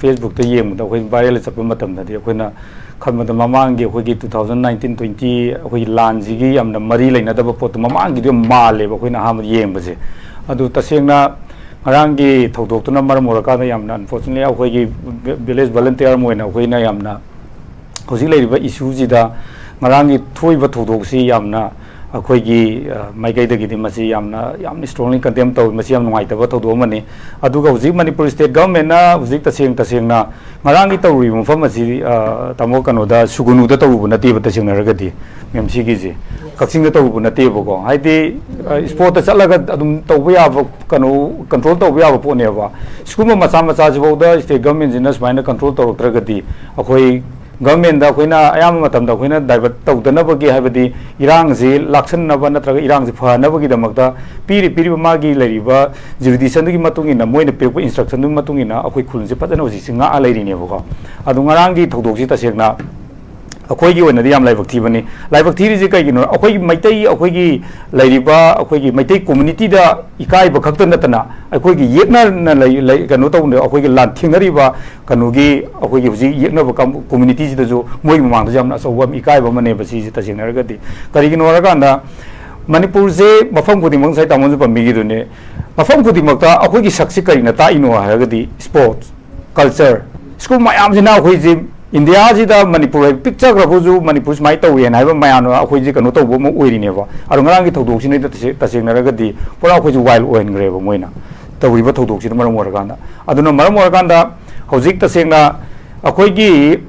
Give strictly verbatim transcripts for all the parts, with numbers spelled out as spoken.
Facebookꯇ ꯌꯦꯡꯕꯗ ꯑꯩꯈꯣꯏ viral ꯆꯠꯄ ꯃꯇꯝꯗꯗꯤ ꯑꯩꯈꯣꯏꯅ ꯈꯟꯕꯗ ꯃꯃꯥꯡꯒꯤ ꯑꯩꯈꯣꯏꯒꯤ two thousand nineteen twenty ꯑꯩꯈꯣꯏꯒꯤ ꯂꯥꯟꯁꯤꯒꯤ ꯌꯥꯝꯅ ꯃꯔꯤ ꯂꯩꯅꯗꯕ ꯄꯣꯠꯇꯣ ꯃꯃꯥꯡꯒꯤꯗꯨ ꯌꯥꯝ ꯃꯥꯜꯂꯦꯕ ꯑꯩꯈꯣꯏꯅ ꯑꯍꯥꯟꯕꯗ ꯌꯦꯡꯕꯁꯦ꯫ ꯑꯗꯨ ꯇꯁꯦꯡꯅ ꯉꯔꯥꯡꯒꯤ ꯊꯧꯗꯣꯛꯇꯨꯅ ꯃꯔꯝ ꯑꯣꯏꯔꯀꯥꯟꯗ ꯌꯥꯝꯅ unfortunately ꯑꯩꯈꯣꯏꯒꯤ village volunteer ꯑꯃ ꯑꯣꯏꯅ ꯑꯩꯈꯣꯏꯅ ꯌꯥꯝꯅ ꯍꯧꯖꯤꯛ ꯂꯩꯔꯤꯕ issueꯁꯤꯗ ꯉꯔꯥꯡꯒꯤ ꯊꯣꯛꯏꯕ ꯊꯧꯗꯣꯛꯁꯤ ꯌꯥꯝꯅ ꯑꯩꯈꯣꯏꯒꯤ ꯃꯥꯏꯀꯩꯗꯒꯤꯗꯤ ꯃꯁꯤ ꯌꯥꯝꯅ ꯌꯥꯝꯅ strongly condemn ꯇꯧꯏ꯫ ꯃꯁꯤ ꯌꯥꯝ ꯅꯨꯡꯉꯥꯏꯇꯕ ꯊꯧꯗꯣꯛ ꯑꯃꯅꯤ꯫ ꯑꯗꯨꯒ ꯍꯧꯖꯤꯛ ꯃꯅꯤꯄꯨꯔ state governmentꯅ ꯍꯧꯖꯤꯛ ꯇꯁꯦꯡ ꯇꯁꯦꯡꯅ ꯉꯔꯥꯡꯒꯤ ꯇꯧꯔꯨꯔꯤꯕ ꯃꯐꯝ ꯑꯁꯤ ꯇꯥꯃꯣ ꯀꯩꯅꯣꯗ ꯁꯨꯒꯨꯅꯨꯗ ꯇꯧꯔꯨꯕ ꯅꯠꯇꯦꯕ꯫ ꯇꯁꯦꯡꯅ ꯍꯥꯏꯔꯒꯗꯤ ꯃꯦꯝ ꯁꯤꯒꯤꯁꯦ ꯀꯛꯆꯤꯡꯗ ꯇꯧꯔꯨꯕ ꯅꯠꯇꯦꯕꯀꯣ꯫ ꯍꯥꯏꯗꯤ sportꯇ ꯆꯠꯂꯒ ꯑꯗꯨꯝ ꯇꯧꯕ ꯌꯥꯕ ꯀꯩꯅꯣ control ꯇꯧꯕ ꯌꯥꯕ ꯄꯣꯠꯅꯦꯕ꯫ ꯁꯤꯒꯨꯝꯕ ꯃꯆꯥ ꯃꯆꯥꯁꯤꯐꯥꯎꯗ state governmentꯁꯤꯅ ꯁꯨꯃꯥꯏꯅ control ꯇꯧꯔꯛꯇ꯭ꯔꯒꯗꯤ ꯑꯩꯈꯣꯏ governmentꯗ ꯑꯩꯈꯣꯏꯅ ꯑꯌꯥꯝꯕ ꯃꯇꯝꯗ ꯑꯩꯈꯣꯏꯅ divert ꯇꯧꯗꯅꯕꯒꯤ ꯍꯥꯏꯕꯗꯤ ꯏꯔꯥꯡꯁꯤ ꯂꯥꯛꯁꯟꯅꯕ ꯅꯠꯇ꯭ꯔꯒ ꯏꯔꯥꯡꯁꯤ ꯐꯍꯟꯅꯕꯒꯤꯗꯃꯛꯇ ꯄꯤꯔꯤ ꯄꯤꯔꯤꯕ ꯃꯥꯒꯤ ꯂꯩꯔꯤꯕ jurisdictionꯗꯨꯒꯤ ꯃꯇꯨꯡ ꯏꯟꯅ ꯃꯣꯏꯅ ꯄꯤꯔꯛꯄ instructionꯗꯨꯒꯤ ꯃꯇꯨꯡ ꯏꯟꯅ ꯑꯩꯈꯣꯏ ꯈꯨꯜꯁꯦ ꯐꯖꯅ ꯍꯧꯖꯤꯛꯁꯦ ꯉꯥꯛꯑ ꯂꯩꯔꯤꯅꯦꯕꯀꯣ꯫ ꯑꯗꯣ ꯉꯔꯥꯡꯒꯤ ꯊꯧꯗꯣꯛꯁꯤ ꯇꯁꯦꯡꯅ ꯑꯩꯈꯣꯏꯒꯤ ꯑꯣꯏꯅꯗꯤ ꯌꯥꯝ ꯂꯥꯏꯕꯛ ꯊꯤꯕꯅꯤ꯫ ꯂꯥꯏꯕꯛ ꯊꯤꯔꯤꯁꯤ ꯀꯩꯒꯤꯅꯣ? ꯑꯩꯈꯣꯏꯒꯤ ꯃꯩꯇꯩ ꯑꯩꯈꯣꯏꯒꯤ ꯂꯩꯔꯤꯕ ꯑꯩꯈꯣꯏꯒꯤ ꯃꯩꯇꯩ communityꯗ ꯏꯀꯥꯏꯕ ꯈꯛꯇ ꯅꯠꯇꯅ ꯑꯩꯈꯣꯏꯒꯤ ꯌꯦꯛꯅꯅ ꯂꯩ ꯂꯩ ꯀꯩꯅꯣ ꯇꯧꯅ ꯑꯩꯈꯣꯏꯒꯤ ꯂꯥꯟ ꯊꯦꯡꯅꯔꯤꯕ ꯀꯩꯅꯣꯒꯤ ꯑꯩꯈꯣꯏꯒꯤ ꯍꯧꯖꯤꯛ ꯌꯦꯛꯅꯕ ꯀꯥꯡꯕꯨ communityꯁꯤꯗꯁꯨ ꯃꯣꯏꯒꯤ ꯃꯃꯥꯡꯗꯁꯨ ꯌꯥꯝꯅ ꯑꯆꯧꯕ ꯑꯃ ꯏꯀꯥꯏꯕ ꯑꯃꯅꯦꯕ ꯁꯤꯁꯦ ꯇꯁꯦꯡꯅ ꯍꯥꯏꯔꯒꯗꯤ꯫ ꯀꯔꯤꯒꯤꯅꯣ ꯍꯥꯏꯔꯀꯥꯟꯗ ꯃꯅꯤꯄꯨꯔꯁꯦ ꯃꯐꯝ ꯈꯨꯗꯤꯡꯃꯛ ꯉꯁꯥꯏ ꯇꯥꯃꯣꯅꯁꯨ ꯄꯟꯕꯤꯈꯤꯗꯨꯅꯦ, ꯃꯐꯝ ꯈꯨꯗꯤꯡꯃꯛꯇ ꯑꯩꯈꯣꯏꯒꯤ ꯁꯛꯁꯤ ꯀꯔꯤꯅ ꯇꯥꯛꯏꯅꯣ ꯍꯥꯏꯔꯒꯗꯤ sports, culture, ꯁꯤꯒꯨꯝꯕ ꯃꯌꯥꯝꯁꯤꯅ ꯑꯩꯈꯣꯏꯁꯤ ꯏꯟꯗꯤꯌꯥꯁꯤꯗ ꯃꯅꯤꯄꯨꯔ ꯍꯥꯏꯕ ꯄꯤꯛꯆꯈ꯭ꯔꯕꯁꯨ ꯃꯅꯤꯄꯨꯔ ꯁꯨꯃꯥꯏꯅ ꯇꯧꯋꯦꯅ ꯍꯥꯏꯕ ꯃꯌꯥꯝꯅ ꯑꯩꯈꯣꯏꯁꯤ ꯀꯩꯅꯣ ꯇꯧꯕ ꯑꯃ ꯑꯣꯏꯔꯤꯅꯦꯕ꯫ ꯑꯗꯣ ꯉꯔꯥꯡꯒꯤ ꯊꯧꯗꯣꯛꯁꯤꯅ ꯇꯁꯦ- ꯇꯁꯦꯡꯅ ꯍꯥꯏꯔꯒꯗꯤ ꯄꯨꯔꯥ ꯑꯩꯈꯣꯏꯁꯤ wild ꯑꯣꯏꯍꯟꯈ꯭ꯔꯦꯕ ꯃꯣꯏꯅ ꯇꯧꯔꯤꯕ ꯊꯧꯗꯣꯛꯁꯤꯅ ꯃꯔꯝ ꯑꯣꯏꯔꯀꯥꯟꯗ꯫ ꯑꯗꯨꯅ ꯃꯔꯝ ꯑꯣꯏꯔꯀꯥꯟꯗ ꯍꯧꯖꯤꯛ ꯇꯁꯦꯡꯅ ꯑꯩꯈꯣꯏꯒꯤ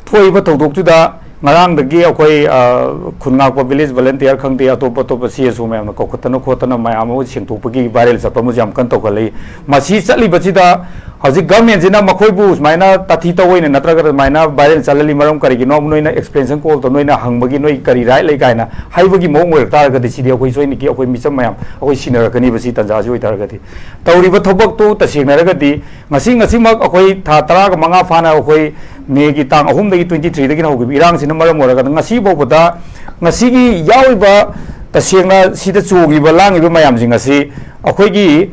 ꯊꯣꯛꯏꯕ ꯊꯧꯗꯣꯛꯇꯨꯗ ꯉꯔꯥꯡꯗꯒꯤ ꯑꯩꯈꯣꯏ ꯈꯨꯟ ꯉꯥꯛꯄ village volunteer ꯈꯪꯗꯦ, ꯑꯇꯣꯞ ꯑꯇꯣꯞꯄ CSO ꯃꯌꯥꯝꯅ ꯀꯧꯈꯠꯇꯅ ꯈꯣꯠꯇꯅ ꯃꯌꯥꯝ ꯑꯃ ꯁꯦꯡꯗꯣꯛꯄꯒꯤ viral ꯆꯠꯄ ꯑꯃꯁꯨ ꯌꯥꯝ ꯀꯟꯅ ꯇꯧꯈꯠꯂꯛꯏ꯫ ꯃꯁꯤ ꯆꯠꯂꯤꯕꯁꯤꯗ ꯍꯧꯖꯤꯛ governmentꯁꯤꯅ ꯃꯈꯣꯏꯕꯨ ꯁꯨꯃꯥꯏꯅ ꯇꯥꯊꯤ ꯇꯧꯑꯣꯏꯅ ꯅꯠꯇ꯭ꯔꯒ ꯑꯗꯨꯃꯥꯏꯅ viral ꯆꯠꯍꯜꯂꯤ ꯃꯔꯝ ꯀꯔꯤꯒꯤꯅꯣ? ꯅꯣꯏꯅ expansion call ꯇꯧ, ꯅꯣꯏꯅ ꯍꯪꯕꯒꯤ ꯅꯣꯏ ꯀꯔꯤ right ꯂꯩ ꯀꯥꯏꯅ ꯍꯥꯏꯕꯒꯤ ꯃꯑꯣꯡ ꯑꯣꯏꯔꯛ ꯇꯥꯔꯒꯗꯤ ꯁꯤꯗꯤ ꯑꯩꯈꯣꯏ ꯁꯣꯏꯅꯀꯤ ꯑꯩꯈꯣꯏ ꯃꯤꯆꯝ ꯃꯌꯥꯝ ꯑꯩꯈꯣꯏ ꯁꯤꯟꯅꯔꯛꯀꯅꯤꯕ꯫ ꯁꯤ ꯇꯥꯟꯖꯥꯁꯤ ꯑꯣꯏꯇꯥꯔꯒꯗꯤ ꯇꯧꯔꯤꯕ ꯊꯕꯛꯇꯨ ꯇꯁꯦꯡꯅ ꯍꯥꯏꯔꯒꯗꯤ ꯉꯁꯤ ꯉꯁꯤꯃꯛ ꯑꯩꯈꯣꯏ ꯊꯥ ꯇꯔꯥꯒ ꯃꯉꯥ ꯐꯥꯅ ꯑꯩꯈꯣꯏ ꯃꯦꯒꯤ ꯇꯥꯡ ꯑꯍꯨꯝꯗꯒꯤ twenty threeꯗꯒꯤꯅ ꯍꯧꯈꯤꯕ ꯏꯔꯥꯡꯁꯤꯅ ꯃꯔꯝ ꯑꯣꯏꯔꯒ ꯉꯁꯤ ꯐꯥꯎꯕꯗ ꯉꯁꯤꯒꯤ ꯌꯥꯎꯔꯤꯕ ꯇꯁꯦꯡꯅ ꯁꯤꯗ ꯆꯣꯡꯉꯤꯕ ꯂꯥꯡꯉꯤꯕ ꯃꯌꯥꯝꯁꯤꯡ ꯑꯁꯤ ꯑꯩꯈꯣꯏꯒꯤ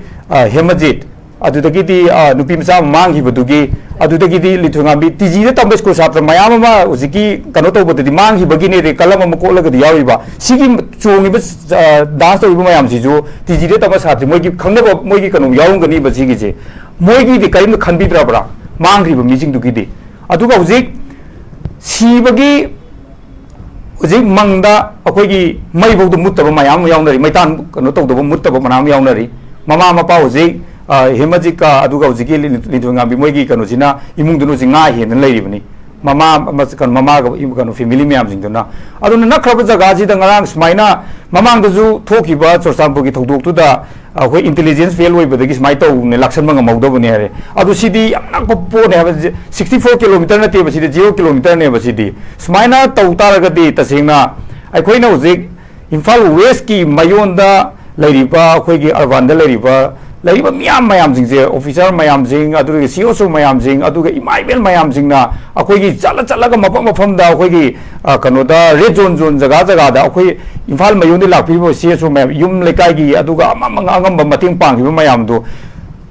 ꯍꯦꯃꯖꯤꯠ ꯑꯗꯨꯗꯒꯤꯗꯤ, ꯑ, ꯅꯨꯄꯤ ꯃꯆꯥ ꯑꯃ ꯃꯥꯡꯈꯤꯕꯗꯨꯒꯤ, ꯑꯗꯨꯗꯒꯤꯗꯤ ꯂꯤꯟꯊꯣꯏꯉꯥꯝꯕꯤ ꯇꯤ ꯖꯤꯗ ꯇꯝꯕ ꯁ꯭ꯀꯨꯜ ꯁꯥꯇ꯭ꯔ ꯃꯌꯥꯝ ꯑꯃ ꯍꯧꯖꯤꯛꯀꯤ ꯀꯩꯅꯣ ꯇꯧꯕꯗꯗꯤ ꯃꯥꯡꯈꯤꯕꯒꯤꯅꯦ, ꯀꯂꯝ ꯑꯃ ꯀꯣꯠꯂꯒꯗꯤ ꯌꯥꯎꯔꯤꯕ꯫ ꯁꯤꯒꯤ ꯆꯣꯡꯉꯤꯕ, ꯑ, ꯗꯥꯟꯁ ꯇꯧꯔꯤꯕ ꯃꯌꯥꯝꯁꯤꯁꯨ ꯇꯤ ꯖꯤꯗ ꯇꯝꯕ ꯁꯥꯇ꯭ꯔ, ꯃꯣꯏꯒꯤ ꯈꯪꯅꯕ, ꯃꯣꯏꯒꯤ ꯀꯩꯅꯣ ꯌꯥꯎꯔꯝꯒꯅꯤꯕ ꯁꯤꯒꯤꯁꯦ꯫ ꯃꯣꯏꯒꯤꯗꯤ ꯀꯔꯤꯝꯇ ꯈꯟꯕꯤꯗ꯭ꯔꯕ꯭ꯔꯥ, ꯃꯥꯡꯈ꯭ꯔꯤꯕ ꯃꯤꯁꯤꯡꯗꯨꯒꯤꯗꯤ? ꯑꯗꯨꯒ ꯍꯧꯖꯤꯛ ꯁꯤꯕꯒꯤ ꯍꯧꯖꯤꯛ ꯃꯪꯗ ꯑꯩꯈꯣꯏꯒꯤ ꯃꯩꯐꯧꯗ ꯃꯨꯠꯇꯕ ꯃꯌꯥꯝ ꯑꯃ ꯌꯥꯎꯅꯔꯤ, ꯃꯩꯇꯥꯟ ꯀꯩꯅꯣ ꯇꯧꯗꯕ, ꯃꯨꯠꯇꯕ ꯃꯌꯥꯝ ꯑꯃ ꯌꯥꯎꯅꯔꯤ꯫ ꯃꯃꯥ ꯃꯄꯥ ꯍꯧꯖꯤꯛ, ꯑ, ꯍꯦꯃꯖꯤꯠꯀ ꯑꯗꯨꯒ ꯍꯧꯖꯤꯛꯀꯤ ꯂꯤ-, ꯂꯤꯟꯊꯣꯏꯉꯥꯝꯕꯤ ꯃꯣꯏꯒꯤ ꯀꯩꯅꯣꯁꯤꯅ, ꯏꯃꯨꯡꯗꯨꯅ ꯍꯧꯖꯤꯛ ꯉꯥ ꯍꯦꯟꯗꯅ ꯂꯩꯔꯤꯕꯅꯤ꯫ ꯃꯃꯥ ꯑꯃ-, ꯀꯩꯅꯣ, ꯃꯃꯥꯒ ꯏ-, ꯀꯩꯅꯣ, ꯐꯦꯃꯤꯂꯤ ꯃꯌꯥꯝꯁꯤꯡꯗꯨꯅ꯫ ꯑꯗꯨꯅ ꯅꯛꯈ꯭ꯔꯕ ꯖꯒꯥꯁꯤꯗ ꯉꯔꯥꯡ ꯁꯨꯃꯥꯏꯅ ꯃꯃꯥꯡꯗꯁꯨ ꯊꯣꯛꯈꯤꯕ ꯆꯨꯔꯆꯥꯟꯄꯨꯔꯒꯤ ꯊꯧꯗꯣꯛꯇꯨꯗ ꯑꯩꯈꯣꯏ ꯏꯟꯇꯦꯂꯤꯖꯦꯟꯁ ꯐꯦꯜ ꯑꯣꯏꯕꯗꯒꯤ ꯁꯨꯃꯥꯏꯅ ꯇꯧꯕꯅꯦ, ꯂꯥꯛꯁꯟꯕ ꯉꯝꯍꯧꯗꯕꯅꯦ ꯍꯥꯏꯔꯦ꯫ ꯑꯗꯨ ꯁꯤꯗꯤ ꯌꯥꯝ ꯅꯛꯄ ꯄꯣꯠꯅꯦ ꯍꯥꯏꯕ, ꯁꯤꯛꯁꯇꯤ ꯐꯣꯔ ꯀꯤꯂꯣꯃꯤꯇꯔ ꯅꯠꯇꯦꯕ, ꯁꯤꯗꯤ ꯖꯤꯔꯣ ꯀꯤꯂꯣꯃꯤꯇꯔꯅꯦꯕ꯫ ꯁꯤꯗꯤ ꯁꯨꯃꯥꯏꯅ ꯇꯧ ꯇꯥꯔꯒꯗꯤ ꯇꯁꯦꯡꯅ ꯑꯩꯈꯣꯏꯅ ꯍꯧꯖꯤꯛ ꯏꯝꯐꯥꯜ ꯋꯦꯁꯀꯤ ꯃꯌꯣꯟꯗ ꯂꯩꯔꯤꯕ, ꯑꯩꯈꯣꯏꯒꯤ ꯑꯔꯕꯥꯟꯗ ꯂꯩꯔꯤꯕ, ꯂꯩꯔꯤꯕ ꯃꯤꯌꯥꯝ ꯃꯌꯥꯝꯁꯤꯡꯁꯦ, ꯑꯣꯐꯤꯁꯥꯔ ꯃꯌꯥꯝꯁꯤꯡ, ꯑꯗꯨꯒ ꯁꯤ ꯑꯣ ꯁꯣ ꯃꯌꯥꯝꯁꯤꯡ, ꯑꯗꯨꯒ ꯏꯃꯥ ꯏꯕꯦꯜ ꯃꯌꯥꯝꯁꯤꯡꯅ ꯑꯩꯈꯣꯏꯒꯤ ꯆꯠꯂ ꯆꯠꯂꯒ ꯃꯐꯝ ꯃꯐꯝꯗ ꯑꯩꯈꯣꯏꯒꯤ, ꯑ, ꯀꯩꯅꯣꯗ, ꯔꯦꯗ ꯖꯣꯟ ꯖꯣꯟ ꯖꯒꯥ ꯖꯒꯥꯗ ꯑꯩꯈꯣꯏ ꯏꯝꯐꯥꯜ ꯃꯌꯣꯟꯗꯒꯤ ꯂꯥꯛꯄꯤꯔꯤꯕ ꯁꯤ ꯑꯣ ꯁꯣ ꯃꯌꯥꯝ, ꯌꯨꯝ ꯂꯩꯀꯥꯏꯒꯤ, ꯑꯗꯨꯒ ꯑꯃ ꯑꯃ ꯑꯉꯝꯕ ꯃꯇꯦꯡ ꯄꯥꯡꯈꯤꯕ ꯃꯌꯥꯝꯗꯣ,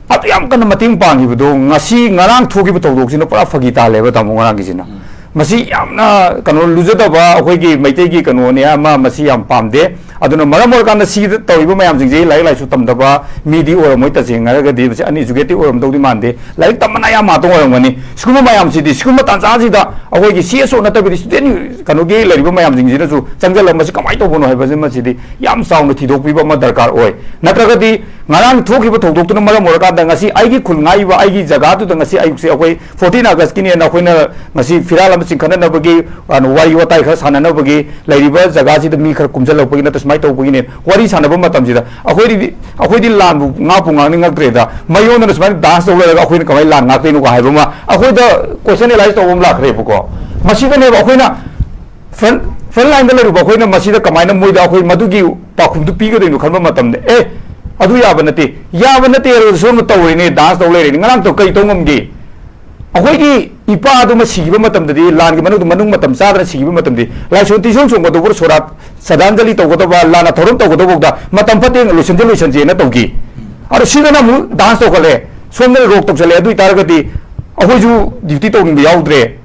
ꯑꯗꯨ ꯌꯥꯝ ꯀꯟꯅ ꯃꯇꯦꯡ ꯄꯥꯡꯈꯤꯕꯗꯣ, ꯉꯁꯤ ꯉꯔꯥꯡ ꯊꯣꯛꯈꯤꯕ ꯊꯧꯗꯣꯛꯁꯤꯅ ꯄꯨꯔꯥ ꯐꯥꯒꯤ ꯇꯥꯍꯜꯂꯦꯕ, ꯇꯥꯃꯣ, ꯉꯔꯥꯡꯒꯤꯁꯤꯅ꯫ ꯎꯝ꯫ ꯃꯁꯤ ꯌꯥꯝꯅ ꯀꯩꯅꯣ, ꯂꯨꯖꯗꯕ ꯑꯩꯈꯣꯏꯒꯤ ꯃꯩꯇꯩꯒꯤ ꯀꯩꯅꯣꯅꯦ ꯑꯃ, ꯃꯁꯤ ꯌꯥꯝ ꯄꯥꯝꯗꯦ꯫ ꯑꯗꯨꯅ ꯃꯔꯝ ꯑꯣꯏꯔꯀꯥꯟꯗ ꯁꯤꯗ ꯇꯧꯔꯤꯕ ꯃꯌꯥꯝꯁꯤꯡꯁꯦ ꯂꯥꯏꯔꯤꯛ ꯂꯥꯏꯁꯨ ꯇꯝꯗꯕ ꯃꯤꯗꯤ ꯑꯣꯏꯔꯝꯃꯣꯏ, ꯇꯁꯦꯡꯅ ꯍꯥꯏꯔꯒꯗꯤ ꯃꯁꯤ ꯑꯟꯑꯦꯖꯨꯀꯦꯇꯦꯠ ꯑꯣꯏꯔꯝꯗꯧꯗꯤ ꯃꯥꯟꯗꯦ, ꯂꯥꯏꯔꯤꯛ ꯇꯝꯕꯅ ꯑꯌꯥꯝꯕ ꯉꯥꯛꯇ ꯑꯣꯏꯔꯝꯒꯅꯤ꯫ ꯁꯤꯒꯨꯝꯕ ꯃꯌꯥꯝꯁꯤꯗꯤ, ꯁꯤꯒꯨꯝꯕ ꯇꯥꯟꯖꯥꯁꯤꯗ ꯑꯩꯈꯣꯏꯒꯤ ꯁꯤ ꯑꯦꯁ ꯑꯣ ꯅꯠꯇꯕꯤꯗ ꯁ꯭ꯇꯨꯗꯦꯟ ꯀꯩꯅꯣꯒꯤ ꯂꯩꯔꯤꯕ ꯃꯌꯥꯝꯁꯤꯡꯁꯤꯅꯁꯨ ꯆꯪꯁꯤꯜꯂꯒ ꯃꯁꯤ ꯀꯃꯥꯏꯅ ꯇꯧꯕꯅꯣ ꯍꯥꯏꯕꯁꯤꯃꯁꯤꯗꯤ ꯌꯥꯝ ꯆꯥꯎꯅ ꯊꯤꯗꯣꯛꯄꯤꯕ ꯑꯃ ꯗꯔꯀꯥꯔ ꯑꯣꯏ꯫ ꯅꯠꯇ꯭ꯔꯒꯗꯤ ꯉꯔꯥꯡ ꯊꯣꯛꯈꯤꯕ ꯊꯧꯗꯣꯛꯇꯨꯅ ꯃꯔꯝ ꯑꯣꯏꯔꯀꯥꯟꯗ ꯉꯁꯤ ꯑꯩꯒꯤ ꯈꯨꯜ ꯉꯥꯛꯏꯕ ꯑꯩꯒꯤ ꯖꯒꯥꯗꯨꯗ ꯉꯁꯤ ꯑꯌꯨꯛꯁꯦ ꯑꯩꯈꯣꯏ ꯐꯣꯔꯇꯤꯟ ꯑꯥꯒꯁꯀꯤꯅꯦꯅ ꯑꯩꯈꯣꯏꯅ ꯉꯁꯤ ꯐꯤꯔꯥꯜ ꯑꯃ ꯆꯤꯡꯈꯠꯅꯅꯕꯒꯤ, ꯑ, ꯋꯥꯔꯤ ꯋꯥꯇꯥꯏ ꯈꯔ ꯁꯥꯟꯅꯅꯕꯒꯤ, ꯂꯩꯔꯤꯕ ꯖꯒꯥꯁꯤꯗ ꯃꯤ ꯈꯔ ꯀꯨꯝꯁꯤꯜꯂꯛꯄꯒꯤ ꯅꯠꯇ꯭ꯔ ꯁꯨꯃꯥꯏꯅ ꯇꯧꯕꯒꯤꯅꯦ ꯋꯥꯔꯤ ꯁꯥꯟꯅꯕ ꯃꯇꯝꯁꯤꯗ ꯑꯩꯈꯣꯏꯗꯤ, ꯑꯩꯈꯣꯏꯗꯤ ꯂꯥꯟꯕꯨ ꯉꯥꯛꯄꯨ ꯉꯥꯡꯅꯤꯡꯉꯛꯇ꯭ꯔꯦꯗ꯫ ꯃꯌꯣꯟꯗꯅ ꯁꯨꯃꯥꯏꯅ ꯗꯥꯟꯁ ꯇꯧ ꯂꯩꯔꯒ ꯑꯩꯈꯣꯏꯅ ꯀꯃꯥꯏꯅ ꯂꯥꯟ ꯉꯥꯛꯇꯣꯏꯅꯣ ꯍꯥꯏꯕ ꯑꯃ ꯑꯩꯈꯣꯏꯗ ꯀꯣꯏꯁꯟ ꯑꯦꯂꯥꯏꯁ ꯇꯧꯕ ꯑꯃ ꯂꯥꯛꯈ꯭ꯔꯦꯕꯀꯣ꯫ ꯃꯁꯤꯗꯅꯦꯕ ꯑꯩꯈꯣꯏꯅ ꯐ꯭ꯔꯟ, ꯐ꯭ꯔꯟ ꯂꯥꯏꯟꯗ ꯂꯩꯔꯨꯕ ꯑꯩꯈꯣꯏꯅ ꯃꯁꯤꯗ ꯀꯃꯥꯏꯅ ꯃꯣꯏꯗ ꯑꯩꯈꯣꯏ ꯃꯗꯨꯒꯤ ꯄꯥꯎꯈꯨꯝꯗꯨ ꯄꯤꯒꯗꯣꯏꯅꯣ ꯈꯟꯕ ꯃꯇꯝꯗ, "ꯑꯦ, ꯑꯗꯨ ꯌꯥꯕ ꯅꯠꯇꯦ, ꯌꯥꯕ ꯅꯠꯇꯦ ꯍꯥꯏꯔꯒ ꯁꯣꯝꯗ ꯇꯧꯔꯤꯅꯦ, ꯗꯥꯟꯁ ꯇꯧ ꯂꯩꯔꯤꯅꯦ, ꯉꯔꯥꯡ ꯇꯧ ꯀꯔꯤ ꯇꯧ ꯉꯝꯒꯦ?" ꯑꯩꯈꯣꯏꯒꯤ ꯏꯄꯥ ꯑꯗꯨꯃ ꯁꯤꯈꯤꯕ ꯃꯇꯝꯗꯗꯤ, ꯂꯥꯟꯒꯤ ꯃꯅꯨꯡꯗ, ꯃꯅꯨꯡ ꯃꯇꯝ ꯆꯥꯗꯅ ꯁꯤꯈꯤꯕ ꯃꯇꯝꯗꯗꯤ, ꯂꯥꯏꯁꯣꯟ ꯇꯤꯟꯁꯣꯟ ꯆꯣꯡꯕꯗꯨꯕꯨ ꯁꯣꯔꯥꯠ ꯁ꯭ꯔꯗꯥꯟꯖꯂꯤ ꯇꯧꯒꯗꯕ, ꯂꯥꯟꯅ ꯊꯧꯔꯝ ꯇꯧꯒꯗꯧꯕꯗ ꯃꯇꯝ ꯐꯠꯇꯦ, ꯂꯣꯏꯁꯟꯁꯦ, ꯂꯣꯏꯁꯟꯁꯦꯅ ꯇꯧꯈꯤ꯫ ꯑꯗꯣ ꯁꯤꯗꯅ ꯑꯃꯨꯛ ꯗꯥꯟꯁ ꯇꯧꯈꯠꯂꯦ, ꯁꯣꯝꯗꯅ ꯔꯣꯛ ꯇꯧꯁꯜꯂꯦ꯫ ꯑꯗꯨ ꯑꯣꯏꯇꯥꯔꯒꯗꯤ ꯑꯩꯈꯣꯏꯁꯨ ꯗ꯭ꯌꯨꯇꯤ ꯇꯧꯅꯤꯡꯕ ꯌꯥꯎꯗ꯭ꯔꯦ꯫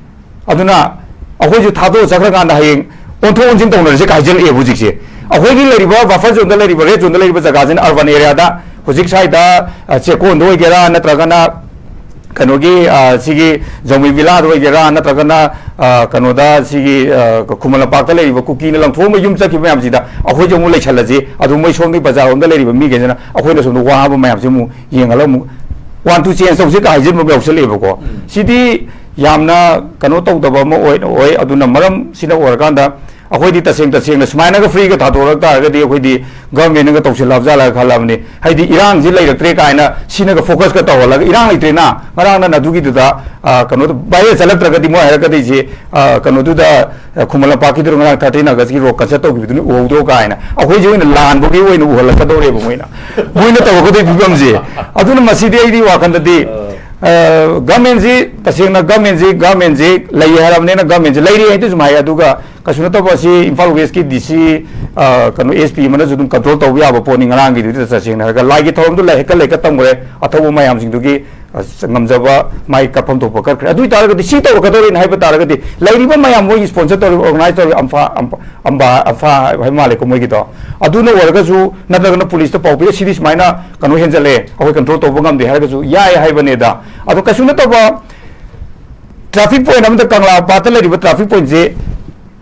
ꯑꯗꯨꯅ ꯑꯩꯈꯣꯏꯁꯨ ꯊꯥꯗꯣꯛꯑ ꯆꯠꯈ꯭ꯔꯀꯥꯟꯗ ꯍꯌꯦꯡ ꯑꯣꯟꯊꯣꯛ ꯑꯣꯟꯁꯤꯟ ꯇꯧꯅꯔꯁꯦ ꯀꯥꯏꯖꯜꯂꯛꯑꯦꯕ ꯍꯧꯖꯤꯛꯁꯦ꯫ ꯑꯩꯈꯣꯏꯒꯤ ꯂꯩꯔꯤꯕ ꯕꯐꯔ ꯖꯣꯟꯗ ꯂꯩꯔꯤꯕ, ꯔꯦꯗ ꯖꯣꯟꯗ ꯂꯩꯔꯤꯕ ꯖꯒꯥꯁꯤꯅ ꯑꯔꯕꯟ ꯑꯦꯔꯤꯌꯥꯗ ꯍꯧꯖꯤꯛ ꯁ꯭ꯋꯥꯏꯗ, ꯑ, ꯆꯦꯛꯀꯣꯟꯗ ꯑꯣꯏꯒꯦꯔꯥ, ꯅꯠꯇ꯭ꯔꯒꯅ ꯀꯩꯅꯣꯒꯤ, ꯑ, ꯁꯤꯒꯤ ꯖꯧꯃꯤ ꯚꯤꯂꯥꯗ ꯑꯣꯏꯒꯦꯔꯥ, ꯅꯠꯇ꯭ꯔꯒꯅ, ꯑ, ꯀꯩꯅꯣꯗ ꯁꯤꯒꯤ, ꯑ, ꯈꯨꯃꯟ ꯂꯝꯄꯥꯛꯇ ꯂꯩꯔꯤꯕ ꯀꯨꯀꯤꯅ ꯂꯪꯊꯣꯛꯑꯝꯕ ꯌꯨꯝ ꯆꯠꯈꯤꯕ ꯃꯌꯥꯝꯁꯤꯗ ꯑꯩꯈꯣꯏꯁꯨ ꯑꯃꯨꯛ ꯂꯩꯁꯜꯂꯁꯤ꯫ ꯑꯗꯨ ꯃꯣꯏ ꯁꯣꯝꯒꯤ ꯕꯖꯥꯔ ꯂꯣꯝꯗ ꯂꯩꯔꯤꯕ ꯃꯤꯈꯩꯁꯤꯅ ꯑꯩꯈꯣꯏꯅ ꯁꯣꯝꯗ ꯋꯥꯕ ꯃꯌꯥꯝꯁꯦ ꯑꯃꯨꯛ ꯌꯦꯡꯍꯜꯂꯒ ꯑꯃꯨꯛ ꯋꯥꯟ ꯇꯨ ꯆꯦꯟꯖ ꯇꯧꯁꯤ ꯀꯥꯏ ꯍꯥꯏꯖꯤꯟꯕ ꯑꯃ ꯌꯥꯎꯁꯜꯂꯛꯑꯦꯕꯀꯣ꯫ ꯎꯝ꯫ ꯁꯤꯗꯤ ꯌꯥꯝꯅ ꯀꯩꯅꯣ ꯇꯧꯗꯕ ꯑꯃ ꯑꯣꯏ, ꯑꯣꯏ꯫ ꯑꯗꯨꯅ ꯃꯔꯝꯁꯤꯅ ꯑꯣꯏꯔꯀꯥꯟꯗ ꯑꯩꯈꯣꯏꯗꯤ ꯇꯁꯦꯡ ꯇꯁꯦꯡꯅ ꯁꯨꯃꯥꯏꯅꯒ ꯐ꯭ꯔꯤꯒ ꯊꯥꯗꯣꯔꯛ ꯇꯥꯔꯒꯗꯤ ꯑꯩꯈꯣꯏꯗꯤ ꯒꯚꯔꯟꯃꯦꯟꯅꯒ ꯇꯧꯁꯤꯜꯂꯕ ꯖꯥꯠꯂ ꯈꯜꯂꯕꯅꯤ꯫ ꯍꯥꯏꯗꯤ ꯏꯔꯥꯡꯁꯤ ꯂꯩꯔꯛꯇ꯭ꯔꯦ ꯀꯥꯏꯅ ꯁꯤꯅꯒ ꯐꯣꯀꯁꯀ ꯇꯧꯍꯜꯂꯒ, ꯏꯔꯥꯡ ꯂꯩꯇ꯭ꯔꯦꯅ, ꯉꯔꯥꯡ ꯅꯪ ꯑꯗꯨꯒꯤꯗꯨꯗ, ꯑ, ꯀꯩꯅꯣꯗ ꯚꯥꯏꯔꯦꯜ ꯆꯠꯂꯛꯇ꯭ꯔꯒꯗꯤ ꯃꯣꯏ ꯍꯥꯏꯔꯛꯀꯗꯣꯏꯁꯤ, ꯑ, ꯀꯩꯅꯣꯗꯨꯗ, ꯑ, ꯈꯨꯃꯟ ꯂꯝꯄꯥꯛꯀꯤꯗꯨꯗ ꯉꯔꯥꯡ thirteen Augustꯀꯤ ꯔꯣꯛ ꯀꯟꯁꯔꯠ ꯇꯧꯈꯤꯕꯗꯨꯅ ꯎꯍꯧꯗ꯭ꯔꯣ ꯀꯥꯏꯅ ꯑꯩꯈꯣꯏꯁꯦ ꯑꯣꯏꯅ ꯂꯥꯟꯕꯒꯤ ꯑꯣꯏꯅ ꯎꯍꯜꯂꯛꯀꯗꯧꯔꯦꯕ ꯃꯣꯏꯅ꯫ ꯃꯣꯏꯅ ꯇꯧꯔꯛꯀꯗꯣꯏ ꯐꯤꯕꯝꯁꯦ꯫ ꯑꯗꯨꯅ ꯃꯁꯤꯗꯤ ꯑꯩꯗꯤ ꯋꯥꯈꯜꯗꯗꯤ, ꯑ, ꯒꯚꯔꯟꯃꯦꯟꯁꯤ, ꯇꯁꯦꯡꯅ ꯒꯚꯔꯟꯃꯦꯟꯁꯤ, ꯒꯚꯔꯟꯃꯦꯟꯁꯤ ꯂꯩ ꯍꯥꯏꯔꯕꯅꯤꯅ ꯒꯚꯔꯟꯃꯦꯟꯁꯤ ꯂꯩꯔꯤ ꯍꯥꯏꯗꯨ ꯁꯨꯝ ꯍꯥꯏ꯫ ꯑꯗꯨꯒ ꯀꯩꯁꯨ ꯅꯠꯇꯕ ꯑꯁꯤ ꯏꯝꯐꯥꯜ ꯋꯦꯁꯀꯤ ꯗꯤ ꯁꯤ, ꯑ, ꯀꯩꯅꯣ, ꯑꯦꯁ ꯄꯤ ꯑꯃꯅꯁꯨ ꯑꯗꯨꯝ ꯀꯟꯇ꯭ꯔꯣꯜ ꯇꯧꯕ ꯌꯥꯕ ꯄꯣꯠꯅꯤ꯫ ꯉꯔꯥꯡꯒꯤꯗꯨꯗꯤ ꯇꯁꯦꯡꯅ ꯍꯥꯏꯔꯒ ꯂꯥꯏꯒꯤ ꯊꯧꯔꯝꯗꯨ ꯂꯩ, ꯍꯦꯛꯇ ꯂꯩꯀꯠ ꯇꯝꯈ꯭ꯔꯦ꯫ ꯑꯊꯧꯕ ꯃꯌꯥꯝꯁꯤꯡꯗꯨꯒꯤ, ꯑ, ꯉꯝꯖꯕ ꯃꯥꯏ ꯀꯠꯐꯝ ꯊꯣꯛꯄ ꯀꯠꯈ꯭ꯔꯦ꯫ ꯑꯗꯨ ꯑꯣꯏꯇꯥꯔꯒꯗꯤ ꯁꯤ ꯇꯧꯔꯛꯀꯗꯧꯔꯦꯅ ꯍꯥꯏꯕ ꯇꯥꯔꯒꯗꯤ ꯂꯩꯔꯤꯕ ꯃꯌꯥꯝ ꯃꯣꯏꯒꯤ ꯁ꯭ꯄꯣꯟꯁꯔ ꯇꯧꯔꯤꯕ ꯑꯣꯔꯒꯅꯥꯏꯖ ꯇꯧꯔꯤꯕ ꯑꯝꯐꯥ, ꯑꯝꯐꯥ, ꯑꯝꯐꯥ, ꯑꯝꯐꯥ ꯍꯥꯏꯕ ꯃꯥꯜꯂꯦꯀꯣ ꯃꯣꯏꯒꯤꯗꯣ, ꯑꯗꯨꯅ ꯑꯣꯏꯔꯒꯁꯨ ꯅꯠꯇ꯭ꯔꯒꯅ ꯄꯨꯂꯤꯁꯇ ꯄꯥꯎ ꯄꯤꯔ ꯁꯤꯗꯤ ꯁꯨꯃꯥꯏꯅ ꯀꯩꯅꯣ ꯍꯦꯟꯖꯜꯂꯦ, ꯑꯩꯈꯣꯏ ꯀꯟꯇ꯭ꯔꯣꯜ ꯇꯧꯕ ꯉꯝꯗꯦ ꯍꯥꯏꯔꯒꯁꯨ ꯌꯥꯏ ꯍꯥꯏꯕꯅꯦꯗ꯫ ꯑꯗꯣ ꯀꯩꯁꯨ ꯅꯠꯇꯕ ꯇ꯭ꯔꯥꯐꯤꯛ ꯄꯣꯏꯟ ꯑꯃꯗ ꯀꯪꯂꯥ ꯄꯥꯠꯇ ꯂꯩꯔꯤꯕ ꯇ꯭ꯔꯥꯐꯤꯛ ꯄꯣꯏꯟꯁꯦ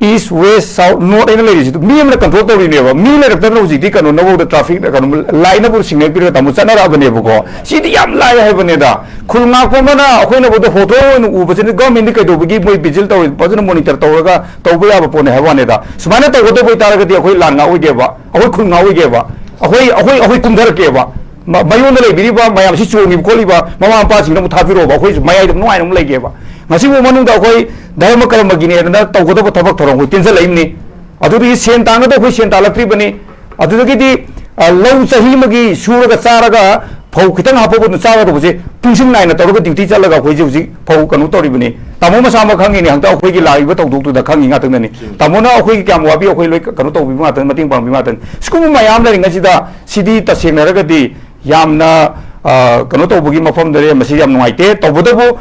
ꯏꯁ, ꯋꯦꯁ, ꯁꯥꯎꯠ, ꯅꯣꯔꯠ ꯍꯥꯏꯅ ꯂꯩꯔꯤꯁꯤꯗꯤ ꯃꯤ ꯑꯃꯅ ꯀꯟꯇ꯭ꯔꯣꯜ ꯇꯧꯔꯤꯅꯦꯕ꯫ ꯃꯤ ꯂꯩꯔꯛꯇꯗꯅ ꯍꯧꯖꯤꯛꯇꯤ ꯀꯩꯅꯣꯅꯐꯧꯗ ꯇ꯭ꯔꯥꯐꯤꯛ, ꯀꯩꯅꯣ, ꯂꯥꯏꯠꯅꯕꯨ ꯁꯤꯒꯅꯦꯜ ꯄꯤꯔꯒ ꯇꯥꯃꯣ ꯆꯠꯅꯔꯛꯑꯕꯅꯦꯕꯀꯣ꯫ ꯁꯤꯗꯤ ꯌꯥꯝ ꯂꯥꯏ ꯍꯥꯏꯕꯅꯦꯗ꯫ ꯈꯨꯜ ꯉꯥꯛꯄ ꯑꯃꯅ ꯑꯩꯈꯣꯏꯅꯐꯧꯗ ꯍꯣꯊꯣ ꯑꯣꯏꯅ ꯎꯕꯁꯤꯅ ꯒꯚꯔꯟꯃꯦꯟꯠꯗꯤ ꯀꯩꯗꯧꯕꯒꯤ ꯃꯣꯏ ꯚꯤꯖꯤꯜ ꯇꯧꯔꯤ, ꯐꯖꯅ ꯃꯣꯅꯤꯇꯔ ꯇꯧꯔꯒ ꯇꯧꯕ ꯌꯥꯕ ꯄꯣꯠꯅꯤ ꯍꯥꯏꯕ ꯋꯥꯅꯤꯗ꯫ ꯁꯨꯃꯥꯏꯅ ꯇꯧꯒꯗꯧꯕ ꯑꯣꯏꯇꯥꯔꯒꯗꯤ ꯑꯩꯈꯣꯏ ꯂꯥꯟ ꯉꯥꯛꯑꯣꯏꯒꯦꯕ, ꯑꯩꯈꯣꯏ ꯈꯨꯜ ꯉꯥꯛꯑꯣꯏꯒꯦꯕ, ꯑꯩꯈꯣꯏ, ꯑꯩꯈꯣꯏ, ꯑꯩꯈꯣꯏ ꯀꯨꯝꯊꯔꯛꯀꯦꯕ꯫ ꯃ-, ꯃꯌꯣꯟꯗ ꯂꯩꯕꯤꯔꯤꯕ ꯃꯌꯥꯝꯁꯤ ꯆꯣꯡꯉꯤꯕ ꯈꯣꯠꯂꯤꯕ ꯃꯃꯥ ꯃꯄꯥꯁꯤꯡꯗ ꯑꯃꯨꯛ ꯊꯥꯕꯤꯔꯛꯑꯣꯕ, ꯑꯩꯈꯣꯏꯁꯨ ꯃꯌꯥꯏꯗ ꯅꯨꯡꯉꯥꯏꯅ ꯑꯃꯨꯛ ꯂꯩꯒꯦꯕ꯫ ꯉꯁꯤꯐꯥꯎ ꯃꯅꯨꯡꯗ ꯑꯩꯈꯣꯏ ꯙꯔꯃ ꯀꯔꯃꯒꯤꯅꯦꯗꯅ ꯇꯧꯒꯗꯕ ꯊꯕꯛ ꯊꯧꯔꯝ ꯑꯩꯈꯣꯏ ꯇꯦꯟꯁꯤꯜꯂꯛꯏꯕꯅꯤ꯫ ꯑꯗꯨꯗꯒꯤ ꯁꯦꯟ ꯇꯥꯟꯒꯗꯕ ꯑꯩꯈꯣꯏ ꯁꯦꯟ ꯇꯥꯜꯂꯛꯇ꯭ꯔꯤꯕꯅꯤ꯫ ꯑꯗꯨꯗꯒꯤꯗꯤ, ꯑ, ꯂꯧ ꯆꯍꯤ ꯑꯃꯒꯤ ꯁꯨꯔꯒ ꯆꯥꯔꯒ ꯐꯧ ꯈꯤꯇꯪ ꯍꯥꯞꯄꯒ ꯑꯗꯨꯝ ꯆꯥꯒꯗꯧꯕꯁꯦ ꯄꯨꯡꯁꯤꯡ ꯅꯥꯏꯅ ꯇꯧꯔꯒ ꯗ꯭ꯌꯨꯇꯤ ꯆꯠꯂꯒ ꯑꯩꯈꯣꯏꯁꯦ ꯍꯧꯖꯤꯛ ꯐꯧ ꯀꯩꯅꯣ ꯇꯧꯔꯤꯕꯅꯤ꯫ ꯇꯥꯃꯣ ꯃꯁꯥꯃꯛ ꯈꯪꯉꯤꯅꯦ, ꯍꯟꯗꯛ ꯑꯩꯈꯣꯏꯒꯤ ꯂꯥꯛꯏꯕ ꯊꯧꯗꯣꯛꯇꯨꯗ ꯈꯪꯉꯤ ꯉꯥꯛꯇꯅꯤ꯫ ꯇꯥꯃꯣꯅ ꯑꯩꯈꯣꯏꯒꯤ ꯀꯌꯥꯝ ꯋꯥꯕꯤ ꯑꯩꯈꯣꯏ ꯂꯣꯏ ꯀꯩꯅꯣ ꯇꯧꯕꯤꯕ ꯉꯥꯛꯇꯅꯤ, ꯃꯇꯦꯡ ꯄꯥꯡꯕꯤꯕ ꯉꯥꯛꯇꯅꯤ꯫ ꯁꯤꯒꯨꯝꯕ ꯃꯌꯥꯝ ꯂꯩꯔꯤꯉꯩꯁꯤꯗ ꯁꯤꯗꯤ ꯇꯁꯦꯡꯅ ꯍꯥꯏꯔꯒꯗꯤ ꯌꯥꯝꯅ, ꯑ, ꯀꯩꯅꯣ ꯇꯧꯕꯒꯤ ꯃꯐꯝꯗꯅꯦ꯫ ꯃꯁꯤ ꯌꯥꯝ ꯅꯨꯡꯉꯥꯏꯇꯦ꯫ ꯇꯧꯕꯇꯕꯨ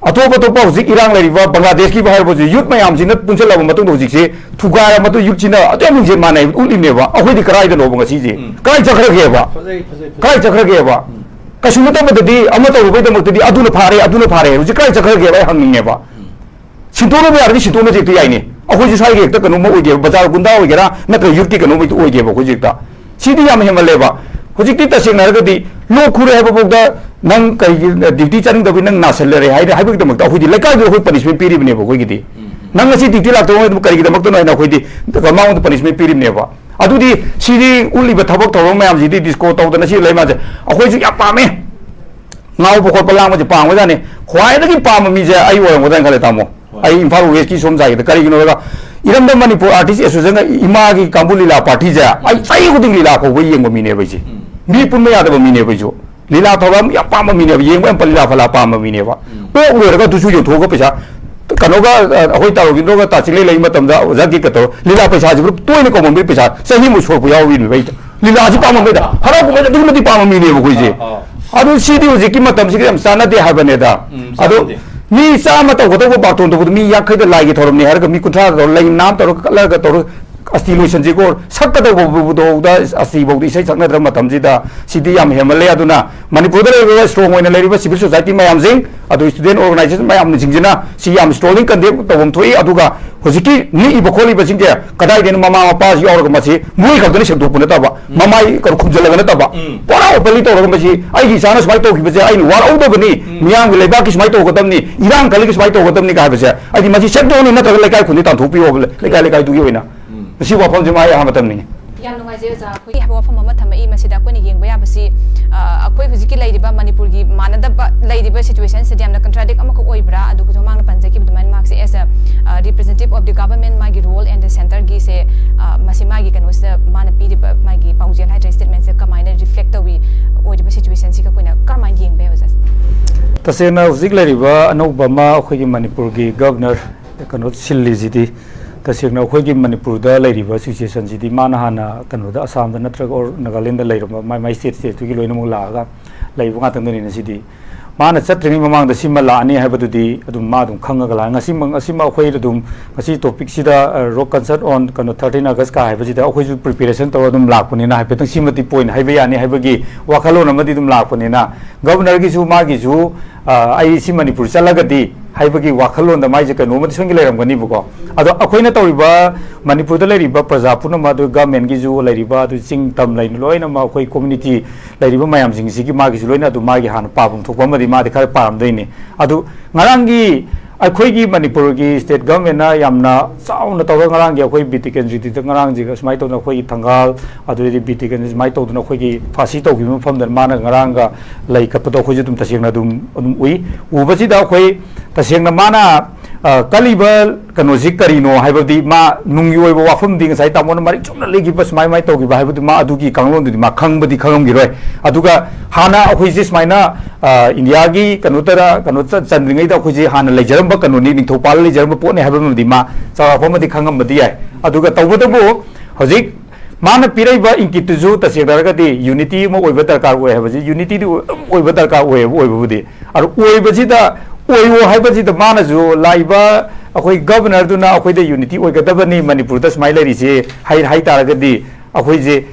ꯑꯇꯣꯞ ꯑꯇꯣꯞꯄ ꯍꯧꯖꯤꯛ ꯏꯔꯥꯡ ꯂꯩꯔꯤꯕ ꯕꯪꯒ꯭ꯂꯥꯗꯦꯁꯀꯤ ꯍꯥꯏꯔꯕꯁꯨ, ꯌꯨꯠ ꯃꯌꯥꯝꯁꯤꯅ ꯄꯨꯟꯁꯤꯜꯂꯕ ꯃꯇꯨꯡꯗ ꯍꯧꯖꯤꯛꯁꯦ ꯊꯨꯒꯥꯏꯔ ꯃꯇꯨꯡ ꯌꯨꯠꯁꯤꯅ ꯑꯗꯨ ꯌꯥꯝ ꯃꯤꯡꯁꯦꯜ ꯃꯥꯟꯅꯩ ꯎꯠꯂꯤꯅꯦꯕ꯫ ꯑꯩꯈꯣꯏꯗꯤ ꯀꯗꯥꯏꯗꯅꯣꯕ ꯉꯁꯤꯁꯦ? ꯎꯝ꯫ ꯀꯗꯥꯏ ꯆꯠꯈ꯭ꯔꯒꯦꯕ? ꯐꯖꯩ, ꯐꯖꯩ, ꯐꯖꯩ꯫ ꯀꯗꯥꯏ ꯆꯠꯈ꯭ꯔꯒꯦꯕ? ꯎꯝ꯫ ꯀꯩꯁꯨ ꯅꯠꯇꯕꯗꯗꯤ ꯑꯃ ꯇꯧꯔꯨꯕꯩꯗꯃꯛꯇꯗꯤ ꯑꯗꯨꯅ ꯐꯥꯔꯦ, ꯑꯗꯨꯅ ꯐꯥꯔꯦ꯫ ꯍꯧꯖꯤꯛ ꯀꯗꯥꯏ ꯆꯠꯈ꯭ꯔꯒꯦꯕ? ꯑꯩ ꯍꯪꯅꯤꯡꯉꯦꯕ꯫ ꯎꯝ꯫ ꯁꯤꯟꯇꯣꯛꯅꯕ ꯌꯥꯔꯗꯤ ꯁꯤꯟꯇꯣꯛꯅꯁꯦ ꯍꯦꯛꯇ ꯌꯥꯏꯅꯦ꯫ ꯑꯩꯈꯣꯏꯁꯨ ꯁ꯭ꯋꯥꯏꯒꯤ ꯍꯦꯛꯇ ꯀꯩꯅꯣꯝꯃ ꯑꯣꯏꯒꯦꯕ, ꯕꯖꯥꯔ ꯒꯨꯟꯗꯥ ꯑꯣꯏꯒꯦꯔꯥ, ꯅꯠꯇ꯭ꯔꯒ ꯌꯨꯠꯀꯤ ꯀꯩꯅꯣꯝꯃ ꯍꯦꯛꯇ ꯑꯣꯏꯒꯦꯕ ꯑꯩꯈꯣꯏꯁꯨ ꯍꯦꯛꯇ꯫ ꯁꯤꯗꯤ ꯌꯥꯝ ꯍꯦꯟꯃꯜꯂꯦꯕ꯫ ꯍꯧꯖꯤꯛꯇꯤ ꯇꯁꯦꯡꯅ ꯍꯥꯏꯔꯒꯗꯤ ꯂꯣꯛ ꯈꯨꯔꯦ ꯍꯥꯏꯕ ꯐꯥꯎꯗ ꯅꯪ ꯀꯩꯒꯤ duty ꯆꯠꯅꯤꯡꯗꯕꯒꯤ ꯅꯪ ꯅꯥꯁꯤꯜꯂꯔꯦ ꯍꯥꯏꯅ ꯍꯥꯏꯕꯒꯤꯗꯃꯛꯇ ꯑꯩꯈꯣꯏꯗꯤ ꯂꯩꯀꯥꯏꯗꯨꯗ ꯑꯩꯈꯣꯏ punishment ꯄꯤꯔꯤꯕꯅꯦꯕ ꯑꯩꯈꯣꯏꯒꯤꯗꯤ꯫ ꯎꯝ, ꯎꯝ꯫ ꯅꯪ ꯉꯁꯤ duty ꯂꯥꯛꯇꯕ ꯀꯔꯤꯒꯤꯗꯃꯛꯇꯅꯣ ꯍꯥꯏꯅ ꯑꯩꯈꯣꯏꯗꯤ ꯃꯉꯣꯟꯗ punishment ꯄꯤꯔꯤꯕꯅꯦꯕ꯫ ꯑꯗꯨꯗꯤ ꯁꯤꯗꯤ ꯎꯠꯂꯤꯕ ꯊꯕꯛ ꯊꯧꯔꯝ ꯃꯌꯥꯝꯁꯤꯗꯤ disco ꯇꯧꯗꯅ ꯁꯤ ꯂꯩ ꯃꯥꯁꯦ ꯑꯩꯈꯣꯏꯁꯨ ꯌꯥꯝ ꯄꯥꯝꯃꯦ꯫ ꯉꯥꯎꯕ ꯈꯣꯠꯄ ꯂꯥꯡꯕꯁꯦ ꯄꯥꯝꯕꯖꯥꯠꯅꯤ꯫ ꯈ꯭ꯋꯥꯏꯗꯒꯤ ꯄꯥꯝꯕ ꯃꯤꯁꯦ ꯑꯩ ꯑꯣꯏꯔꯝꯒꯗ꯭ꯔꯥꯅ ꯈꯜꯂꯦ, ꯇꯥꯃꯣ꯫ ꯍꯣꯏ꯫ ꯑꯩ ꯏꯝꯐꯥꯜ ꯋꯦꯁꯀꯤ ꯁꯣꯝ ꯁꯥꯏꯗ ꯀꯔꯤꯒꯤꯅꯣ ꯍꯥꯏꯔꯒ ꯏꯔꯝꯗꯝ ꯃꯅꯤꯄꯨꯔ Artist Association ꯏꯃꯥꯒꯤ ꯀꯥꯡꯕꯨ ꯂꯤꯂꯥ party ꯁꯦ ꯑꯩ ꯆꯍꯤ ꯈꯨꯗꯤꯡ ꯂꯤꯂꯥ ꯀꯧꯕ ꯌꯦꯡꯕ ꯃꯤꯅꯦꯕ ꯑꯩꯁꯦ꯫ ꯎꯝ꯫ ꯃꯤ ꯄꯨꯟꯕ ꯌꯥꯗꯕ ꯃꯤꯅꯦꯕ ꯑꯩꯁꯨ꯫ ꯂꯤꯂꯥ ꯊꯧꯔꯝ ꯌꯥꯝ ꯄꯥꯝꯕ ꯃꯤꯅꯦꯕ, ꯌꯦꯡꯕ ꯌꯥꯝ ꯂꯤꯂꯥ ꯐꯂꯥ ꯄꯥꯝꯕ ꯃꯤꯅꯦꯕ꯫ ꯎꯝ꯫ ꯑꯣꯛ ꯂꯣꯏꯔꯒ ꯑꯗꯨꯁꯨ ꯌꯣꯟꯊꯣꯛꯑꯒ ꯄꯩꯁꯥ ꯀꯩꯅꯣꯒ, ꯑ, ꯑꯩꯈꯣꯏ ꯇꯥꯔꯣ ꯕꯤꯟꯗ꯭ꯔꯣꯒ ꯇꯥ ꯆꯤꯡꯂꯩ ꯂꯩ ꯃꯇꯝꯗ ꯑꯣꯖꯥ ꯒꯤꯠꯀ ꯇꯧꯔ ꯂꯤꯂꯥ ꯄꯩꯁꯥꯁꯤꯕꯨ ꯇꯣꯏꯅ ꯀꯧꯃꯟꯕꯒꯤ ꯄꯩꯁꯥ ꯆꯍꯤ ꯑꯃ ꯁꯣꯔꯛꯄ ꯌꯥꯎꯔꯤꯅꯦꯕ ꯑꯩ꯫ ꯂꯤꯂꯥꯁꯤ ꯄꯥꯝꯃꯟꯕꯩꯗ, ꯍꯔꯥꯎ ꯀꯨꯝꯍꯩꯗ ꯑꯗꯨꯛꯀꯤ ꯃꯇꯤꯛ ꯄꯥꯝꯕ ꯃꯤꯅꯦꯕ ꯑꯩꯈꯣꯏꯁꯦ꯫ ꯑꯥ, ꯑꯥ꯫ ꯑꯗꯨ ꯁꯤꯗꯤ ꯍꯧꯖꯤꯛꯀꯤ ꯃꯇꯝꯁꯤꯒ ꯌꯥꯝ ꯆꯥꯟꯅꯗꯦ ꯍꯥꯏꯕꯅꯦꯗ꯫ ꯎꯝ, ꯑꯗꯨ ꯆꯥꯟꯅꯗꯦ꯫ ꯃꯤ ꯆꯥꯝꯃ ꯇꯧꯒꯗꯧꯕ ꯕꯥꯔꯇꯣꯟ ꯇꯧꯕꯗ ꯃꯤ ꯌꯥꯡꯈꯩꯗ ꯂꯥꯏꯒꯤ ꯊꯧꯔꯝꯅꯤ ꯍꯥꯏꯔꯒ ꯃꯤ ꯀꯨꯟꯊ꯭ꯔꯥ ꯇꯧꯔ ꯂꯩ ꯅꯥꯝ ꯇꯧꯔꯒ ꯀꯠꯂꯒ ꯇꯧꯔ ꯑꯁꯇꯤ ꯂꯣꯏꯁꯟꯁꯤꯀꯣ꯫ ꯁꯛꯀꯗꯧꯕ ꯐꯥꯎꯗ ꯑꯁꯇꯤ ꯐꯥꯎꯗ ꯏꯁꯩ ꯁꯛꯅꯗ꯭ꯔ ꯃꯇꯝꯁꯤꯗ ꯁꯤꯗꯤ ꯌꯥꯝ ꯍꯦꯟꯃꯜꯂꯦ꯫ ꯑꯗꯨꯅ ꯃꯅꯤꯄꯨꯔꯗ ꯂꯩꯔꯤꯕ strong ꯑꯣꯏꯅ ꯂꯩꯔꯤꯕ civil society ꯃꯌꯥꯝꯁꯤꯡ, ꯑꯗꯨ student organization ꯃꯌꯥꯝꯁꯤꯡꯁꯤꯅ ꯁꯤ ꯌꯥꯝ strongly condemn ꯇꯧꯐꯝ ꯊꯣꯛꯏ꯫ ꯑꯗꯨꯒ ꯍꯧꯖꯤꯛꯀꯤ ꯅꯤꯛꯏꯕ ꯈꯣꯠꯂꯤꯕꯁꯤꯡꯁꯦ ꯀꯗꯥꯏꯗꯩꯅꯣ? ꯃꯃꯥ ꯃꯄꯥꯁꯤ ꯌꯥꯎꯔꯒ ꯃꯁꯤ ꯃꯣꯏ ꯈꯛꯇꯅ ꯁꯦꯡꯗꯣꯛꯄ ꯅꯠꯇꯕ, ꯎꯝ꯫ ꯃꯃꯥꯏ ꯀꯩꯅꯣ ꯈꯨꯝꯖꯤꯜꯂꯒ ꯅꯠꯇꯕ, ꯎꯝ꯫ ꯄꯨꯔꯥ openly ꯇꯧꯔꯒ ꯃꯁꯤ ꯑꯩꯒꯤ ꯏꯆꯥꯅ ꯁꯨꯃꯥꯏꯅ ꯇꯧꯈꯤꯕꯁꯦ ꯑꯩꯅ ꯋꯥꯔꯧꯗꯕꯅꯤ, ꯎꯝ꯫ ꯃꯤꯌꯥꯝꯒꯤ ꯂꯩꯕꯥꯛꯀꯤ ꯁꯨꯃꯥꯏꯅ ꯇꯧꯒꯗꯕꯅꯤ, ꯏꯔꯥꯡ ꯈꯜꯂꯤꯒ ꯁꯨꯃꯥꯏꯅ ꯇꯧꯒꯗꯕꯅꯤ ꯀꯥꯏ ꯍꯥꯏꯕꯁꯦ, ꯍꯥꯏꯗꯤ ꯃꯁꯤ ꯁꯦꯡꯗꯣꯛꯑꯅꯤ ꯅꯠꯇ꯭ꯔꯒ ꯂꯩꯀꯥꯏ ꯈꯨꯟꯗꯤ ꯇꯥꯟꯊꯣꯛꯄꯤꯌꯣ, ꯂꯩꯀꯥꯏ ꯂꯩꯀꯥꯏꯗꯨꯒꯤ ꯑꯣꯏꯅ꯫ ꯎꯝ꯫ ꯃꯁꯤ ꯋꯥꯐꯝꯁꯤꯃ ꯑꯩ ꯑꯍꯥꯟꯕ ꯇꯝꯅꯤꯡꯉꯤ꯫ ꯌꯥꯝ ꯅꯨꯡꯉꯥꯏꯖꯩ ꯑꯣꯖꯥ꯫ ꯑꯩꯈꯣꯏꯒꯤ ꯍꯥꯏꯕ ꯋꯥꯐꯝ ꯑꯃ ꯊꯝꯃꯛꯏ꯫ ꯃꯁꯤꯗ ꯑꯩꯈꯣꯏꯅ ꯌꯦꯡꯕ ꯌꯥꯕꯁꯤ, ꯑ, ꯑꯩꯈꯣꯏ ꯍꯧꯖꯤꯛꯀꯤ ꯂꯩꯔꯤꯕ ꯃꯅꯤꯄꯨꯔꯒꯤ ꯃꯥꯟꯅꯗꯕ ꯂꯩꯔꯤꯕ situation ꯁꯤꯗ ꯌꯥꯝꯅ contradict ꯑꯃꯈꯛ ꯑꯣꯏꯕ꯭ꯔꯥ? ꯑꯗꯨꯒ ꯃꯃꯥꯡꯗ ꯄꯟꯖꯈꯤꯕ ꯑꯗꯨꯃꯥꯏꯅ ꯃꯍꯥꯛꯁꯦ as a, ꯑ, representative of the government, ꯃꯥꯒꯤ role and the centre ꯒꯤꯁꯦ, ꯑ, ꯃꯁꯤ ꯃꯥꯒꯤ ꯀꯩꯅꯣꯁꯤꯗ ꯃꯥꯅ ꯄꯤꯔꯤꯕ ꯃꯥꯒꯤ ꯄꯥꯎꯖꯦꯜ ꯍꯥꯏꯇꯥꯔꯦ, statement ꯁꯦ ꯀꯃꯥꯏꯅ reflect ꯇꯧꯏ? ꯑꯣꯏꯔꯤꯕ situation ꯁꯤꯒ ꯑꯩꯈꯣꯏꯅ ꯀꯔꯝꯍꯥꯏꯅ ꯌꯦꯡꯕ ꯌꯥꯏ ꯑꯣꯖꯥ? ꯇꯁꯦꯡꯅ ꯍꯧꯖꯤꯛ ꯂꯩꯔꯤꯕ ꯑꯅꯧꯕ ꯑꯃ ꯑꯩꯈꯣꯏꯒꯤ ꯃꯅꯤꯄꯨꯔꯒꯤ governor ꯀꯩꯅꯣ ꯁꯤꯜꯂꯤꯁꯤꯗꯤ ꯇꯁꯦꯡꯅ ꯑꯩꯈꯣꯏꯒꯤ ꯃꯅꯤꯄꯨꯔꯗ ꯂꯩꯔꯤꯕ ꯁꯤꯆꯨꯋꯦꯁꯟꯁꯤꯗꯤ ꯃꯥꯅ ꯍꯥꯟꯅ ꯀꯩꯅꯣꯗ, ꯑꯁꯥꯝꯗ ꯅꯠꯇ꯭ꯔꯒ ꯑꯣꯔ ꯅꯥꯒꯥꯂꯦꯟꯗ ꯂꯩꯔꯝꯕ ꯃꯥꯏ ꯃꯥꯏ ꯁ꯭ꯇꯦꯠ ꯁ꯭ꯇꯦꯠꯇꯨꯒꯤ ꯂꯣꯏꯅꯃꯛ ꯂꯥꯛꯑꯒ ꯂꯩꯕ ꯉꯥꯛꯇꯅꯤꯅ ꯁꯤꯗꯤ꯫ ꯃꯥꯅ ꯆꯠꯇ꯭ꯔꯤꯉꯩ ꯃꯃꯥꯡꯗ ꯁꯤꯃ ꯂꯥꯛꯑꯅꯤ ꯍꯥꯏꯕꯗꯨꯗꯤ ꯑꯗꯨꯝ ꯃꯥ ꯑꯗꯨꯝ ꯈꯪꯉꯒ ꯂꯥꯛꯑꯦ꯫ ꯉꯁꯤꯃꯛ, ꯉꯁꯤꯃꯛ ꯑꯩꯈꯣꯏ ꯑꯗꯨꯝ ꯉꯁꯤ ꯇꯣꯄꯤꯛꯁꯤꯗ, ꯑ, ꯔꯣꯛ ꯀꯟꯁꯔꯠ ꯑꯣꯟ ꯀꯩꯅꯣ ꯊꯥꯔꯇꯤꯟ ꯑꯥꯒꯁꯀ ꯍꯥꯏꯕꯁꯤꯗ ꯑꯩꯈꯣꯏꯁꯨ ꯄ꯭ꯔꯤꯄꯦꯔꯦꯁꯟ ꯇꯧꯔꯒ ꯑꯗꯨꯝ ꯂꯥꯛꯄꯅꯤꯅ ꯍꯥꯏꯐꯦꯠꯇꯪ ꯁꯤꯃꯗꯤ ꯄꯣꯏꯟ ꯍꯥꯏꯕ ꯌꯥꯅꯤ ꯍꯥꯏꯕꯒꯤ ꯋꯥꯈꯜꯂꯣꯟ ꯑꯃꯗꯤ ꯑꯗꯨꯝ ꯂꯥꯛꯄꯅꯤꯅ ꯒꯕꯔꯅꯔꯒꯤꯁꯨ ꯃꯥꯒꯤꯁꯨ, ꯑ, ꯑꯩ ꯁꯤ ꯃꯅꯤꯄꯨꯔ ꯆꯠꯂꯒꯗꯤ ꯍꯥꯏꯕꯒꯤ ꯋꯥꯈꯜꯂꯣꯟꯗ ꯃꯥꯏꯁꯦ ꯀꯩꯅꯣꯝꯃꯗꯤ ꯁꯣꯏꯅ ꯂꯩꯔꯝꯒꯅꯤꯕꯀꯣ꯫ ꯑꯗꯣ ꯑꯩꯈꯣꯏꯅ ꯇꯧꯔꯤꯕ ꯃꯅꯤꯄꯨꯔꯗ ꯂꯩꯔꯤꯕ ꯄ꯭ꯔꯖꯥ ꯄꯨꯝꯅꯃꯛ, ꯑꯗꯨ ꯒꯃꯦꯟꯒꯤꯁꯨ ꯂꯩꯔꯤꯕ, ꯑꯗꯨ ꯆꯤꯡ ꯇꯝ ꯂꯩꯅ ꯂꯣꯏꯅꯃꯛ ꯑꯩꯈꯣꯏ ꯀꯝꯃ꯭ꯌꯨꯅꯤꯇꯤ ꯂꯩꯔꯤꯕ ꯃꯌꯥꯝꯁꯤꯡꯁꯤꯒꯤ ꯃꯥꯒꯤꯁꯨ ꯂꯣꯏꯅ ꯑꯗꯨꯝ ꯃꯥꯒꯤ ꯍꯥꯟꯅ ꯄꯥꯐꯝ ꯊꯣꯛꯄ ꯑꯃꯗꯤ ꯃꯥꯗꯤ ꯈꯔ ꯄꯥꯔꯝꯗꯣꯏꯅꯤ꯫ ꯑꯗꯨ ꯉꯔꯥꯡꯒꯤ ꯑꯩꯈꯣꯏꯒꯤ ꯃꯅꯤꯄꯨꯔꯒꯤ ꯁ꯭ꯇꯦꯠ ꯒꯃꯦꯟꯅ ꯌꯥꯝꯅ ꯆꯥꯎꯅ ꯇꯧꯔꯒ ꯉꯔꯥꯡꯒꯤ ꯑꯩꯈꯣꯏ ꯕꯤ ꯇꯤ ꯀꯦꯟꯗ꯭ꯔꯤꯗꯤꯗ ꯉꯔꯥꯡꯁꯤꯒ ꯁꯨꯃꯥꯏꯅ ꯇꯧꯗꯅ ꯑꯩꯈꯣꯏꯒꯤ ꯊꯪꯒꯥꯜ, ꯑꯗꯨꯗꯩꯗꯤ ꯕꯤ ꯇꯤ ꯀꯦꯟꯗ꯭ꯔꯤ ꯁꯨꯃꯥꯏꯅ ꯇꯧꯗꯅ ꯑꯩꯈꯣꯏꯒꯤ ꯐꯥꯁꯤ ꯇꯧꯈꯤꯕ ꯃꯐꯝꯗ ꯃꯥꯅ ꯉꯔꯥꯡꯒ ꯂꯩ ꯀꯠꯄꯗꯣ ꯑꯩꯈꯣꯏꯁꯨ ꯑꯗꯨꯝ ꯇꯁꯦꯡꯅ ꯑꯗꯨꯝ, ꯑꯗꯨꯝ ꯎꯏ꯫ ꯎꯕꯁꯤꯗ ꯑꯩꯈꯣꯏ ꯇꯁꯦꯡꯅ ꯃꯥꯅ, ꯑ, ꯀꯜꯂꯤꯕ ꯀꯩꯅꯣꯁꯤ ꯀꯔꯤꯅꯣ ꯍꯥꯏꯕꯗꯤ ꯃꯥ ꯅꯨꯡꯒꯤ ꯑꯣꯏꯕ ꯋꯥꯐꯝꯗꯤ ꯉꯁꯥꯏ ꯇꯥꯃꯣꯅ ꯃꯔꯤꯛ ꯆꯨꯝꯅ ꯂꯩꯈꯤꯕ ꯁꯨꯃꯥꯏ ꯁꯨꯃꯥꯏ ꯇꯧꯈꯤꯕ ꯍꯥꯏꯕꯗꯨ ꯃꯥ ꯑꯗꯨꯒꯤ ꯀꯥꯡꯂꯣꯟꯗꯨꯗꯤ ꯃꯥ ꯈꯪꯕꯗꯤ ꯈꯪꯉꯝꯈꯤꯔꯣꯏ꯫ ꯑꯗꯨꯒ ꯍꯥꯟꯅ ꯑꯩꯈꯣꯏꯁꯦ ꯁꯨꯃꯥꯏꯅ, ꯑ, ꯏꯟꯗꯤꯌꯥꯒꯤ ꯀꯩꯅꯣ ꯇꯔ-, ꯀꯩꯅꯣ ꯆ-, ꯆꯟꯗ꯭ꯔꯤꯉꯩꯗ ꯑꯩꯈꯣꯏꯁꯦ ꯍꯥꯟꯅ ꯂꯩꯖꯔꯝꯕ ꯀꯩꯅꯣꯅꯤ, ꯅꯤꯡꯊꯧ ꯄꯥꯜꯂ ꯂꯩꯖꯔꯝꯕ ꯄꯣꯠꯅꯤ ꯍꯥꯏꯕ ꯑꯃꯗꯤ ꯃꯥ ꯆꯥꯎꯔꯥꯛꯄ ꯑꯃꯗꯤ ꯈꯪꯉꯝꯕꯗꯤ ꯌꯥꯏ꯫ ꯑꯗꯨꯒ ꯇꯧꯕꯇꯕꯨ ꯍꯧꯖꯤꯛ ꯃꯥꯅ ꯄꯤꯔꯛꯏꯕ ꯏꯪꯀꯤꯠꯇꯨꯁꯨ ꯇꯁꯦꯡꯅ ꯍꯥꯏꯔꯒꯗꯤ ꯌꯨꯅꯤꯇꯤ ꯑꯃ ꯑꯣꯏꯕ ꯗꯔꯀꯥꯔ ꯑꯣꯏ ꯍꯥꯏꯕꯁꯤ, ꯌꯨꯅꯤꯇꯤꯗꯤ ꯑꯗꯨꯝ ꯑꯣꯏꯕ ꯗꯔꯀꯥꯔ ꯑꯣꯏꯌꯦꯕ, ꯑꯣꯏꯕꯕꯨꯗꯤ꯫ ꯑꯗꯨ ꯑꯣꯏꯕꯁꯤꯗ, ꯑꯣꯏꯌꯣ ꯍꯥꯏꯕꯁꯤꯗ ꯃꯥꯅꯁꯨ ꯂꯥꯛꯏꯕ ꯑꯩꯈꯣꯏ ꯒꯕꯔꯅꯔꯗꯨꯅ ꯑꯩꯈꯣꯏꯗ ꯌꯨꯅꯤꯇꯤ ꯑꯣꯏꯒꯗꯕꯅꯤ ꯃꯅꯤꯄꯨꯔꯗ ꯁꯨꯃꯥꯏꯅ ꯂꯩꯔꯤꯁꯦ ꯍꯥꯏ, ꯍꯥꯏ ꯇꯥꯔꯒꯗꯤ ꯑꯩꯈꯣꯏꯁꯦ,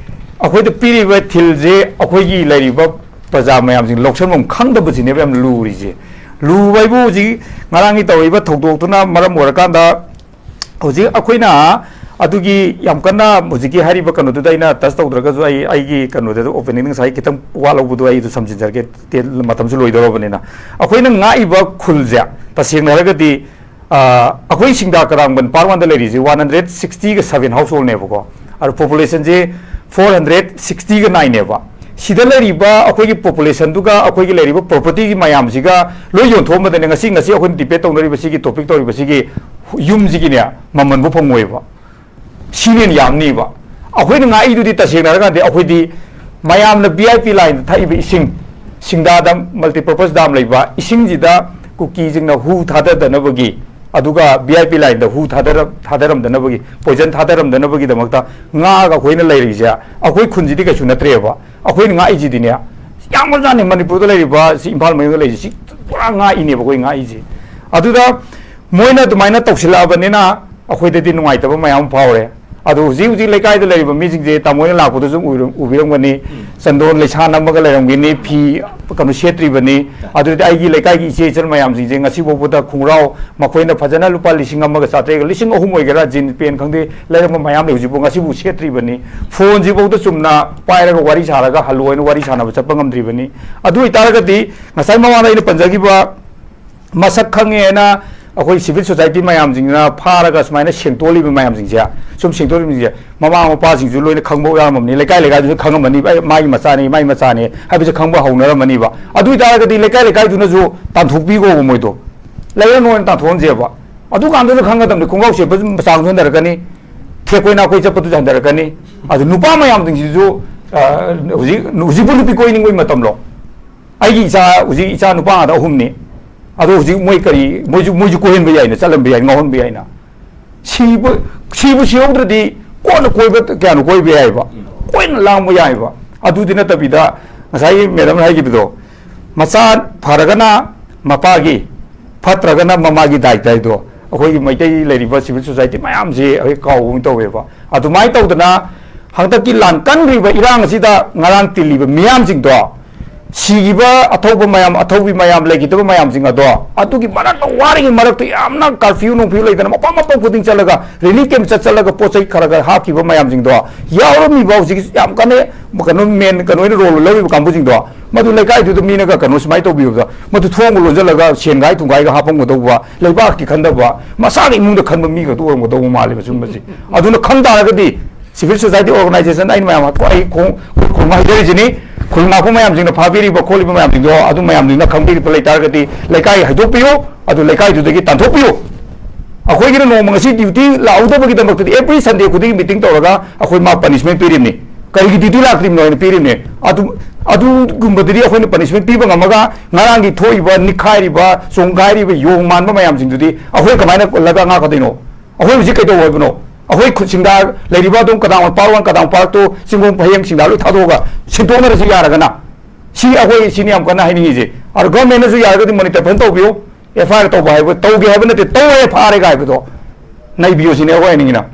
ꯑꯩꯈꯣꯏꯗ ꯄꯤꯔꯤꯕ ꯊꯤꯜꯁꯦ ꯑꯩꯈꯣꯏꯒꯤ ꯂꯩꯔꯤꯕ ꯄ꯭ꯔꯖꯥ ꯃꯌꯥꯝꯁꯤꯡ ꯂꯧꯁꯟꯐꯝ ꯈꯪꯗꯕꯁꯤꯅꯦꯕ ꯌꯥꯝ ꯂꯨꯔꯤꯁꯦ꯫ ꯂꯨꯕ ꯍꯥꯏꯕꯨ ꯍꯧꯖꯤꯛ ꯉꯔꯥꯡꯒꯤ ꯇꯧꯔꯤꯕ ꯊꯧꯗꯣꯛꯇꯨꯅ ꯃꯔꯝ ꯑꯣꯏꯔꯀꯥꯟꯗ ꯍꯧꯖꯤꯛ ꯑꯩꯈꯣꯏꯅ ꯑꯗꯨꯒꯤ ꯌꯥꯝ ꯀꯟꯅ ꯍꯧꯖꯤꯛꯀꯤ ꯍꯥꯏꯔꯤꯕ ꯀꯩꯅꯣꯗꯨꯗ ꯑꯩꯅ ꯇꯆ ꯇꯧꯗ꯭ꯔꯒꯁꯨ ꯑꯩ, ꯑꯩꯒꯤ ꯀꯩꯅꯣꯗ ꯑꯣꯄꯦꯅꯤꯡ ꯉꯁꯥꯏ ꯈꯤꯇꯪ ꯋꯥꯠꯍꯧꯕꯗꯣ ꯑꯩ ꯑꯗꯨ ꯁꯝꯖꯤꯟꯖꯔꯒꯦ, ꯇꯦ-, ꯃꯇꯝꯁꯨ ꯂꯣꯏꯗꯧꯔꯕꯅꯤꯅ꯫ ꯑꯩꯈꯣꯏꯅ ꯉꯥꯛꯏꯕ ꯈꯨꯜꯁꯦ ꯇꯁꯦꯡꯅ ꯍꯥꯏꯔꯒꯗꯤ, ꯑ, ꯑꯩꯈꯣꯏ ꯁꯤꯡꯗꯥ ꯀꯔꯥꯡꯕꯟ ꯄꯥꯔꯠ ꯋꯥꯟꯗ ꯂꯩꯔꯤꯁꯦ ꯋꯥꯟ ꯍꯟꯗ꯭ꯔꯦꯠ ꯁꯤꯛꯁꯇꯤꯒ ꯁꯚꯦꯟ ꯍꯥꯎꯁ ꯍꯣꯜꯅꯦꯕꯀꯣ꯫ ꯑꯗꯣ ꯄꯣꯄꯨꯂꯦꯁꯟꯁꯦ ꯐꯣꯔ ꯍꯟꯗ꯭ꯔꯦꯠ ꯁꯤꯛꯁꯇꯤꯒ ꯅꯥꯏꯟꯅꯦꯕ꯫ ꯁꯤꯗ ꯂꯩꯔꯤꯕ ꯑꯩꯈꯣꯏꯒꯤ ꯄꯣꯄꯨꯂꯦꯁꯟꯗꯨꯒ ꯑꯩꯈꯣꯏꯒꯤ ꯂꯩꯔꯤꯕ ꯄ꯭ꯔꯣꯄꯔꯇꯤꯒꯤ ꯃꯌꯥꯝꯁꯤꯒ ꯂꯣꯏ ꯌꯣꯟꯊꯣꯛꯑꯝꯕꯗꯅꯦ ꯉꯁꯤ, ꯉꯁꯤ ꯑꯩꯈꯣꯏꯅ ꯗꯤꯕꯦꯠ ꯇꯧꯅꯔꯤꯕꯁꯤꯒꯤ ꯇꯣꯄꯤꯛ ꯇꯧꯔꯤꯕꯁꯤꯒꯤ ꯌꯨꯝꯁꯤꯒꯤꯅꯦ ꯃꯃꯜꯕꯨ ꯐꯪꯉꯣꯏꯕ꯫ ꯁꯤꯅ ꯍꯦꯟꯅ ꯌꯥꯝꯅꯤꯕ꯫ ꯑꯩꯈꯣꯏꯅ ꯉꯥꯛꯏꯗꯨꯗꯤ ꯇꯁꯦꯡꯅ ꯍꯥꯏꯔꯀꯥꯟꯗ ꯑꯩꯈꯣꯏꯗꯤ ꯃꯌꯥꯝꯅ ꯚꯤ ꯑꯥꯏ ꯄꯤ ꯂꯥꯏꯟꯗ ꯊꯛꯏꯕ ꯏꯁꯤꯡ, ꯁꯤꯡꯗꯥ ꯗꯥꯝ, ꯃꯜꯇꯤꯄꯔꯄꯁ ꯗꯥꯝ ꯂꯩꯕ ꯏꯁꯤꯡꯁꯤꯗ ꯀꯨꯀꯤꯁꯤꯡꯅ ꯍꯨ ꯊꯥꯗꯗꯅꯕꯒꯤ ꯑꯗꯨꯒ ꯚꯤ ꯑꯥꯏ ꯄꯤ ꯂꯥꯏꯟꯗ ꯍꯨ ꯊꯥꯗꯔ-, ꯊꯥꯗꯔꯝꯗꯅꯕꯒꯤ, ꯄꯣꯏꯖꯟ ꯊꯥꯗꯔꯝꯗꯅꯕꯒꯤꯗꯃꯛꯇ ꯉꯥꯛꯑꯒ ꯑꯩꯈꯣꯏꯅ ꯂꯩꯔꯤꯁꯦ, ꯑꯩꯈꯣꯏ ꯈꯨꯟꯁꯤꯗꯤ ꯀꯩꯁꯨ ꯅꯠꯇ꯭ꯔꯦꯕ꯫ ꯑꯩꯈꯣꯏꯅ ꯉꯥꯛꯏꯁꯤꯗꯤꯅꯦ, ꯌꯥꯝꯈ꯭ꯔꯖꯥꯠꯅꯤ꯫ ꯃꯅꯤꯄꯨꯔꯗ ꯂꯩꯔꯤꯕ ꯁꯤ, ꯏꯝꯐꯥꯜ ꯃꯌꯣꯟꯗ ꯂꯩꯔꯤꯁꯤ, ꯁꯤ ꯄꯨꯔꯥ ꯉꯥꯛꯏꯅꯦꯕ ꯑꯩꯈꯣꯏ ꯉꯥꯛꯏꯁꯦ꯫ ꯑꯗꯨꯗ ꯃꯣꯏꯅ ꯑꯗꯨꯃꯥꯏꯅ ꯇꯧꯁꯤꯜꯂꯛꯑꯕꯅꯤꯅ ꯑꯩꯈꯣꯏꯗꯗꯤ ꯅꯨꯡꯉꯥꯏꯇꯕ ꯃꯌꯥꯝ ꯑꯃ ꯐꯥꯎꯔꯦ꯫ ꯑꯗꯣ ꯍꯧꯖꯤꯛ ꯍꯧꯖꯤꯛ ꯂꯩꯀꯥꯏꯗ ꯂꯩꯔꯤꯕ ꯃꯤꯁꯤꯡꯁꯦ ꯇꯥꯃꯣ ꯍꯣꯏꯅ ꯂꯥꯛꯄꯗꯁꯨ ꯎꯕꯤꯔꯝ-, ꯎꯕꯤꯔꯝꯒꯅꯤ꯫ ꯎꯝ꯫ ꯆꯟꯗꯣꯟ ꯂꯩꯁꯥ ꯅꯝꯃꯒ ꯂꯩꯔꯝꯒꯅꯤ, ꯐꯤ ꯀꯩꯅꯣ ꯁꯦꯠꯇ꯭ꯔꯤꯕꯅꯤ꯫ ꯑꯗꯨꯗꯤ ꯑꯩꯒꯤ ꯂꯩꯀꯥꯏꯒꯤ ꯏꯆꯦ ꯏꯆꯜ ꯃꯌꯥꯝꯁꯤꯡꯁꯦ ꯉꯁꯤ ꯐꯥꯎꯕꯗ ꯈꯣꯡꯒ꯭ꯔꯥꯎ, ꯃꯈꯣꯏꯅ ꯐꯖꯅ ꯂꯨꯄꯥ ꯂꯤꯁꯤꯡ ꯑꯃꯒ ꯆꯥꯇ꯭ꯔꯦꯠꯀ, ꯂꯤꯁꯤꯡ ꯑꯍꯨꯝ ꯑꯣꯏꯒꯦꯔꯥ, ꯖꯤꯟ ꯄꯦꯟ ꯈꯪꯗꯦ, ꯂꯩꯔꯛꯄ ꯃꯌꯥꯝ ꯂꯩ꯫ ꯍꯧꯖꯤꯛꯐꯥꯎ ꯉꯁꯤꯐꯥꯎ ꯁꯦꯠꯇ꯭ꯔꯤꯕꯅꯤ꯫ ꯐꯣꯟꯁꯤꯐꯥꯎꯗ ꯆꯨꯝꯅ ꯄꯥꯏꯔꯒ ꯋꯥꯔꯤ ꯁꯥꯔꯒ ꯍꯜꯂꯣ ꯍꯥꯏꯅ ꯋꯥꯔꯤ ꯁꯥꯟꯅꯕ ꯆꯠꯄ ꯉꯝꯗ꯭ꯔꯤꯕꯅꯤ꯫ ꯑꯗꯨ ꯑꯣꯏꯇꯥꯔꯒꯗꯤ ꯉꯁꯥꯏ ꯃꯃꯥꯡꯗ ꯑꯩꯅ ꯄꯟꯖꯈꯤꯕ ꯃꯁꯛ ꯈꯪꯉꯦꯅ ꯑꯩꯈꯣꯏ ꯁꯤꯚꯤꯜ ꯁꯣꯁꯥꯏꯇꯤ ꯃꯌꯥꯝꯁꯤꯡꯅ ꯐꯥꯔꯒ ꯁꯨꯃꯥꯏꯅ ꯁꯦꯡꯇꯣꯛꯂꯤꯕ ꯃꯌꯥꯝꯁꯤꯡꯁꯦ, ꯁꯨꯝ ꯁꯦꯡꯇꯣꯛꯂꯤꯕꯁꯤꯡꯁꯦ, ꯃꯃꯥ ꯃꯄꯥꯁꯤꯡꯁꯨ ꯂꯣꯏꯅ ꯈꯪꯕ ꯌꯥꯎꯔꯝꯃꯅꯤ, ꯂꯩꯀꯥꯏ ꯂꯩꯀꯥꯏꯗꯨꯁꯨ ꯈꯪꯉꯝꯃꯅꯤ, "ꯑꯩ, ꯃꯥꯒꯤ ꯃꯆꯥꯅꯤ, ꯃꯥꯒꯤ ꯃꯆꯥꯅꯤ" ꯍꯥꯏꯕꯁꯦ ꯈꯪꯕ ꯍꯧꯅꯔꯝꯃꯅꯤꯕ꯫ ꯑꯗꯨ ꯑꯣꯏꯇꯥꯔꯒꯗꯤ ꯂꯩꯀꯥꯏ ꯂꯩꯀꯥꯏꯗꯨꯅꯁꯨ ꯇꯥꯟꯊꯣꯛꯄꯤꯈꯣꯕ ꯃꯣꯏꯗꯣ꯫ ꯂꯩꯔꯅꯣꯅ ꯇꯥꯟꯊꯣꯛꯍꯟꯁꯦꯕ꯫ ꯑꯗꯨꯀꯥꯟꯗꯨꯗ ꯈꯪꯒꯗꯕꯅꯤ, ꯈꯣꯡꯒ꯭ꯔꯥꯎ ꯁꯦꯠꯄ ꯃꯆꯥꯡꯁꯨ ꯍꯟꯊꯔꯛꯀꯅꯤ, ꯊꯦꯛ ꯀꯣꯏ ꯅꯥꯀꯣꯏ ꯆꯠꯄꯗꯨꯁꯨ ꯍꯟꯊꯔꯛꯀꯅꯤ꯫ ꯑꯗꯨ ꯅꯨꯄꯥ ꯃꯌꯥꯝꯁꯤꯡꯁꯤꯁꯨ, ꯑ, ꯍꯧꯖꯤꯛ, ꯍꯧꯖꯤꯛꯄꯨ ꯅꯨꯄꯤ ꯀꯣꯏꯅꯤꯡꯕꯒꯤ ꯃꯇꯝꯂꯣ? ꯑꯩꯒꯤ ꯏꯆꯥ, ꯍꯧꯖꯤꯛ ꯏꯆꯥ ꯅꯨꯄꯥ ꯉꯥꯛꯇ ꯑꯍꯨꯝꯅꯤ꯫ ꯑꯗꯣ ꯍꯧꯖꯤꯛ ꯃꯣꯏ ꯀꯔꯤ, ꯃꯣꯏꯁꯨ, ꯃꯣꯏꯁꯨ ꯀꯣꯏꯍꯟꯕ ꯌꯥꯏꯅ, ꯆꯠꯍꯟꯕ ꯌꯥꯏ, ꯉꯥꯎꯍꯟꯕ ꯌꯥꯏꯅ꯫ ꯁꯤꯕ, ꯁꯤꯕꯨ ꯁꯤꯍꯧꯗ꯭ꯔꯗꯤ ꯀꯣꯟꯅ ꯀꯣꯏꯕ ꯀꯌꯥꯅ ꯀꯣꯏꯕ ꯌꯥꯏꯕ, ꯀꯣꯏꯅ ꯂꯥꯡꯕ ꯌꯥꯏꯕ꯫ ꯑꯗꯨꯗꯤ ꯅꯠꯇꯕꯤꯗ ꯉꯁꯥꯏꯒꯤ ꯃꯦꯗꯝꯅ ꯍꯥꯏꯈꯤꯕꯗꯣ, ꯃꯆꯥ ꯐꯔꯒꯅ ꯃꯄꯥꯒꯤ, ꯐꯠꯇ꯭ꯔꯒꯅ ꯃꯃꯥꯒꯤ ꯗꯥꯏꯇ ꯍꯥꯏꯗꯣ ꯑꯩꯈꯣꯏꯒꯤ ꯃꯩꯇꯩ ꯂꯩꯔꯤꯕ ꯁꯤꯚꯤꯜ ꯁꯣꯁꯥꯏꯇꯤ ꯃꯌꯥꯝꯁꯤ ꯑꯩꯈꯣꯏ ꯀꯥꯎꯕꯒꯨꯝ ꯇꯧꯋꯦꯕ꯫ ꯑꯗꯨꯃꯥꯏꯅ ꯇꯧꯗꯅ ꯍꯟꯗꯛꯀꯤ ꯂꯥꯟ ꯀꯟꯈ꯭ꯔꯤꯕ ꯏꯔꯥꯡ ꯑꯁꯤꯗ ꯉꯔꯥꯡ ꯇꯤꯜꯂꯤꯕ ꯃꯤꯌꯥꯝꯁꯤꯡꯗꯣ, ꯁꯤꯈꯤꯕ ꯑꯊꯧꯕ ꯃꯌꯥꯝ, ꯑꯊꯧꯕꯤ ꯃꯌꯥꯝ, ꯂꯩꯈꯤꯗꯕ ꯃꯌꯥꯝꯁꯤꯡ ꯑꯗꯣ, ꯑꯗꯨꯒꯤ ꯃꯔꯛꯇ, ꯋꯥꯔꯤꯉꯩ ꯃꯔꯛꯇ ꯌꯥꯝꯅ ꯀꯥꯔꯐ꯭ꯌꯨ ꯅꯨꯡꯐ꯭ꯌꯨ ꯂꯩꯗꯅ ꯃꯐꯝ ꯃꯐꯝ ꯈꯨꯗꯤꯡ ꯆꯠꯂꯒ, ꯔꯤꯂꯤꯐ ꯀꯦꯝꯞ ꯆꯠ ꯆꯠꯂꯒ ꯄꯣꯠ ꯆꯩ ꯈꯔ ꯈꯔ ꯍꯥꯞꯈꯤꯕ ꯃꯌꯥꯝꯁꯤꯡꯗꯣ, ꯌꯥꯎꯔꯝꯃꯤꯕ ꯍꯧꯖꯤꯛꯀꯤ ꯌꯥꯝ ꯀꯟꯅ ꯀꯩꯅꯣ, ꯃꯦꯟ ꯀꯩꯅꯣ ꯑꯣꯏꯅ ꯔꯣꯜ ꯂꯧꯔꯤꯕ ꯀꯥꯡꯕꯨꯁꯤꯡꯗꯣ, ꯃꯗꯨ ꯂꯩꯀꯥꯏꯗꯨꯗ ꯃꯤꯅꯒ ꯀꯩꯅꯣ ꯁꯨꯃꯥꯏꯅ ꯇꯧꯕꯤꯕꯗꯣ, ꯃꯗꯨ ꯊꯣꯡꯒ ꯂꯣꯟꯁꯤꯜꯂꯒ ꯁꯦꯟꯒꯥꯏ ꯊꯨꯝꯒꯥꯏꯒ ꯍꯥꯞꯄꯝꯒꯗꯧꯕ, ꯂꯩꯕꯥꯛꯀꯤ ꯈꯟꯗꯕ, ꯃꯁꯥꯒꯤ ꯏꯃꯨꯡꯗ ꯈꯟꯕ ꯃꯤ ꯈꯛꯇ ꯑꯣꯏꯔꯝꯒꯗꯧꯕ ꯃꯥꯜꯂꯦꯕ ꯁꯨꯝꯕꯁꯤ꯫ ꯑꯗꯨꯅ ꯈꯪ ꯇꯥꯔꯒꯗꯤ, ꯁꯤꯚꯤꯜ ꯁꯣꯁꯥꯏꯇꯤ ꯑꯣꯔꯒꯅꯥꯏꯖꯦꯁꯟ ꯑꯩꯅ ꯃꯌꯥꯝ ꯑꯩ ꯈꯣꯡ-, ꯈꯨꯔꯨꯝ ꯍꯥꯏꯖꯔꯤꯁꯤꯅꯤ꯫ ꯈꯨꯜ ꯉꯥꯛꯄ ꯃꯌꯥꯝꯁꯤꯡꯅ ꯐꯥꯕꯤꯔꯤꯕ ꯈꯣꯠꯂꯤꯕ ꯃꯌꯥꯝꯁꯤꯡꯗꯣ, ꯑꯗꯨ ꯃꯌꯥꯝꯁꯤꯡꯅ ꯈꯪꯕꯤꯔꯤꯕ ꯂꯩꯇꯥꯔꯒꯗꯤ ꯂꯩꯀꯥꯏ ꯍꯥꯏꯗꯣꯛꯄꯤꯌꯨ, ꯑꯗꯨ ꯂꯩꯀꯥꯏꯗꯨꯗꯒꯤ ꯇꯥꯟꯊꯣꯛꯄꯤꯌꯨ꯫ ꯑꯩꯈꯣꯏꯒꯤꯅ ꯅꯣꯡꯃ ꯉꯁꯤ ꯗ꯭ꯌꯨꯇꯤ ꯂꯥꯛꯍꯧꯗꯕꯒꯤꯗꯃꯛꯇꯗꯤ every Sunday ꯈꯨꯗꯤꯡꯒꯤ ꯃꯤꯇꯤꯡ ꯇꯧꯔꯒ ꯑꯩꯈꯣꯏ ꯃꯥ ꯄꯅꯤꯁꯃꯦꯟ ꯄꯤꯔꯤꯕꯅꯤ꯫ ꯀꯔꯤꯒꯤ ꯗ꯭ꯌꯨꯇꯤ ꯂꯥꯛꯇ꯭ꯔꯤꯕꯅꯣ ꯍꯥꯏꯅ ꯄꯤꯔꯤꯕꯅꯤ꯫ ꯑꯗꯨ ꯑꯗꯨꯒꯨꯝꯕꯗꯨꯗꯤ ꯑꯩꯈꯣꯏꯅ ꯄꯅꯤꯁꯃꯦꯟ ꯄꯤꯕ ꯉꯝꯃꯒ, ꯉꯔꯥꯡꯒꯤ ꯊꯣꯛꯏꯕ ꯅꯤꯛꯈꯥꯏꯔꯤꯕ, ꯆꯣꯡꯒꯥꯏꯔꯤꯕ, ꯌꯣꯡ ꯃꯥꯟꯕ ꯃꯌꯥꯝꯁꯤꯡꯗꯨꯗꯤ ꯑꯩꯈꯣꯏ ꯀꯃꯥꯏꯅ ꯂꯩꯕꯥꯛ ꯉꯥꯛꯀꯗꯣꯏꯅꯣ? ꯑꯩꯈꯣꯏ ꯍꯧꯖꯤꯛ ꯀꯩꯗꯧꯕ ꯍꯥꯏꯕꯅꯣ? ꯑꯩꯈꯣꯏ ꯈꯨꯠ ꯁꯤꯡꯗ ꯂꯩꯔꯤꯕ ꯑꯗꯨꯝ ꯀꯗꯥꯡ ꯄꯥꯔꯠ ꯋꯥꯟ, ꯀꯗꯥꯡ ꯄꯥꯔꯠ ꯇꯨ, ꯆꯤꯡꯒꯣꯡ ꯐꯌꯦꯡ ꯁꯤꯡꯗꯥ ꯂꯣꯏ ꯊꯥꯗꯣꯛꯑꯒ ꯁꯤꯟꯗꯣꯛꯅꯔꯁꯨ ꯌꯥꯔꯒꯅ, ꯁꯤ ꯑꯩꯈꯣꯏ ꯁꯤꯅꯤ ꯌꯥꯝ ꯀꯟꯅ ꯍꯥꯏꯅꯤꯡꯉꯤꯁꯦ꯫ ꯑꯗꯣ ꯒꯚꯔꯟꯃꯦꯟꯠꯅꯁꯨ ꯌꯥꯔꯒꯗꯤ ꯃꯣꯅꯤꯇꯔ ꯐꯖꯅ ꯇꯧꯕꯤꯌꯨ, ꯑꯦꯐ ꯑꯥꯏ ꯑꯥꯔ ꯇꯧꯕ ꯍꯥꯏꯕ, ꯇꯧꯒꯦ ꯍꯥꯏꯕ ꯅꯠꯇꯦ, ꯇꯧꯔꯦ ꯐꯥꯔꯦꯒ ꯍꯥꯏꯕꯗꯣ ꯅꯩꯕꯤꯌꯨ ꯁꯤꯅꯦ ꯑꯩꯈꯣꯏ ꯍꯥꯏꯅꯤꯡꯉꯤꯅ꯫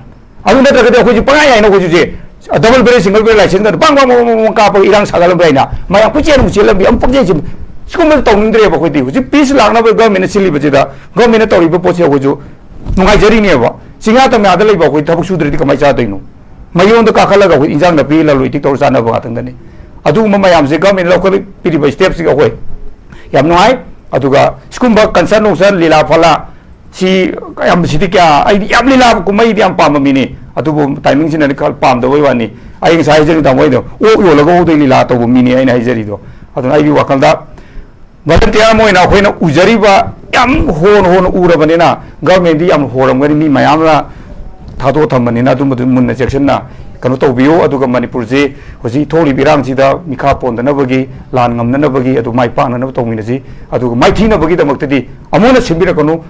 ꯑꯗꯨ ꯅꯠꯇ꯭ꯔꯒꯗꯤ ꯑꯩꯈꯣꯏꯁꯦ ꯄꯪꯉꯥꯏ ꯍꯥꯏꯅ ꯑꯩꯈꯣꯏꯁꯨ ꯁꯦ ꯗꯕꯜ ꯕꯦꯔꯦꯜ, ꯁꯤꯡꯒꯜ ꯕꯦꯔꯦꯜ ꯂꯥꯏꯁꯦꯟꯁ ꯀꯥꯞꯄꯒ ꯏꯔꯥꯡ ꯁꯥꯒꯠꯂꯝꯕ ꯍꯥꯏꯅ ꯃꯌꯥꯝ ꯀꯣꯏꯆꯦꯟ ꯑꯃꯨꯛ ꯆꯦꯜꯂꯝꯕꯤ, ꯑꯃꯨꯛ ꯄꯪꯆꯦꯟ ꯆꯦꯟꯕꯤ, ꯁꯤꯒꯨꯝꯕꯗ ꯇꯧꯅꯤꯡꯗ꯭ꯔꯦꯕ ꯑꯩꯈꯣꯏꯗꯤ꯫ ꯍꯧꯖꯤꯛ ꯄꯤꯁ ꯂꯥꯛꯅꯕ ꯒꯚꯔꯟꯃꯦꯟꯠꯅ ꯁꯤꯜꯂꯤꯕꯁꯤꯗ, ꯒꯚꯔꯟꯃꯦꯟꯠꯅ ꯇꯧꯔꯤꯕ ꯄꯣꯠꯁꯦ ꯑꯩꯈꯣꯏꯁꯨ ꯅꯨꯡꯉꯥꯏꯖꯔꯤꯅꯦꯕ꯫ ꯆꯤꯡꯌꯥ ꯇꯝꯌꯥꯗ ꯂꯩꯕ ꯑꯩꯈꯣꯏ ꯊꯕꯛ ꯁꯨꯗ꯭ꯔꯗꯤ ꯀꯃꯥꯏꯅ ꯆꯥꯗꯣꯏꯅꯣ? ꯃꯌꯣꯟꯗ ꯀꯥꯈꯠꯂꯒ ꯑꯩꯈꯣꯏ ꯏꯟꯖꯥꯡ ꯅꯥꯄꯤ ꯂꯂꯣꯟ ꯏꯇꯤꯛ ꯇꯧꯔ ꯆꯥꯅꯕ ꯉꯥꯛꯇꯪꯗꯅꯤ꯫ ꯑꯗꯨꯒꯨꯝꯕ ꯃꯌꯥꯝꯁꯦ ꯒꯚꯔꯟꯃꯦꯟꯠꯅ ꯂꯧꯈꯠꯄꯤꯔꯤꯕ ꯁ꯭ꯇꯦꯞꯁꯤꯒ ꯑꯩꯈꯣꯏ ꯌꯥꯝ ꯅꯨꯡꯉꯥꯏ꯫ ꯑꯗꯨꯒ ꯁꯤꯒꯨꯝꯕ ꯀꯟꯁꯔꯟ ꯅꯨꯡꯁꯔꯟ, ꯂꯤꯂꯥ ꯐꯂꯥ, ꯁꯤ ꯌꯥꯝ, ꯁꯤꯗꯤ ꯀꯌꯥ, ꯑꯩꯗꯤ ꯌꯥꯝ ꯂꯤꯂꯥ ꯀꯨꯝꯍꯩꯗꯤ ꯌꯥꯝ ꯄꯥꯝꯕ ꯃꯤꯅꯤ, ꯑꯗꯨꯕꯨ ꯇꯥꯏꯃꯤꯡꯁꯤꯅꯗꯤ ꯈꯔ ꯄꯥꯝꯗꯕꯩ ꯋꯥꯅꯤ꯫ ꯑꯩ ꯉꯁꯥꯏ ꯍꯥꯏꯖꯔꯤ ꯇꯥꯃꯣ, ꯑꯩꯗꯣ ꯑꯣꯛ ꯌꯣꯜꯂꯒ ꯍꯧꯗꯣꯏ ꯂꯤꯂꯥ ꯇꯧꯕ ꯃꯤꯅꯤ ꯑꯩꯅ ꯍꯥꯏꯖꯔꯤꯗꯣ꯫ ꯑꯗꯨꯅ ꯑꯩꯒꯤ ꯋꯥꯈꯜꯗ ꯚꯣꯂꯟꯇꯤꯌꯔ ꯑꯃ ꯑꯣꯏꯅ ꯑꯩꯈꯣꯏꯅ ꯎꯖꯔꯤꯕ ꯌꯥꯝ ꯍꯣꯅ ꯍꯣꯅ ꯎꯔꯕꯅꯤꯅ, ꯒꯚꯔꯟꯃꯦꯟꯠꯗꯤ ꯌꯥꯝ ꯍꯣꯔꯝꯒꯅꯤ, ꯃꯤ ꯃꯌꯥꯝꯅ ꯊꯥꯗꯣꯛꯑ ꯊꯝꯕꯅꯤꯅ, ꯑꯗꯨꯝꯕꯗꯨ ꯃꯨꯟꯅ ꯆꯦꯛꯁꯤꯟꯅ ꯀꯩꯅꯣ ꯇꯧꯕꯤꯌꯨ꯫ ꯑꯗꯨꯒ ꯃꯅꯤꯄꯨꯔꯁꯤ ꯍꯧꯖꯤꯛ ꯊꯣꯛꯂꯤꯕ ꯏꯔꯥꯡꯁꯤꯗ ꯃꯤꯈꯥ ꯄꯣꯟꯗꯅꯕꯒꯤ, ꯂꯥꯟ ꯉꯝꯅꯅꯕꯒꯤ, ꯑꯗꯨ ꯃꯥꯏ ꯄꯥꯛꯅꯅꯕ ꯇꯧꯃꯤꯟꯅꯁꯤ꯫ ꯑꯗꯨꯒ ꯃꯥꯏꯊꯤꯅꯕꯒꯤꯗꯃꯛꯇꯗꯤ ꯑꯃꯨꯛ ꯍꯟꯅ ꯁꯤꯟꯕꯤꯔꯛꯀꯅꯨ,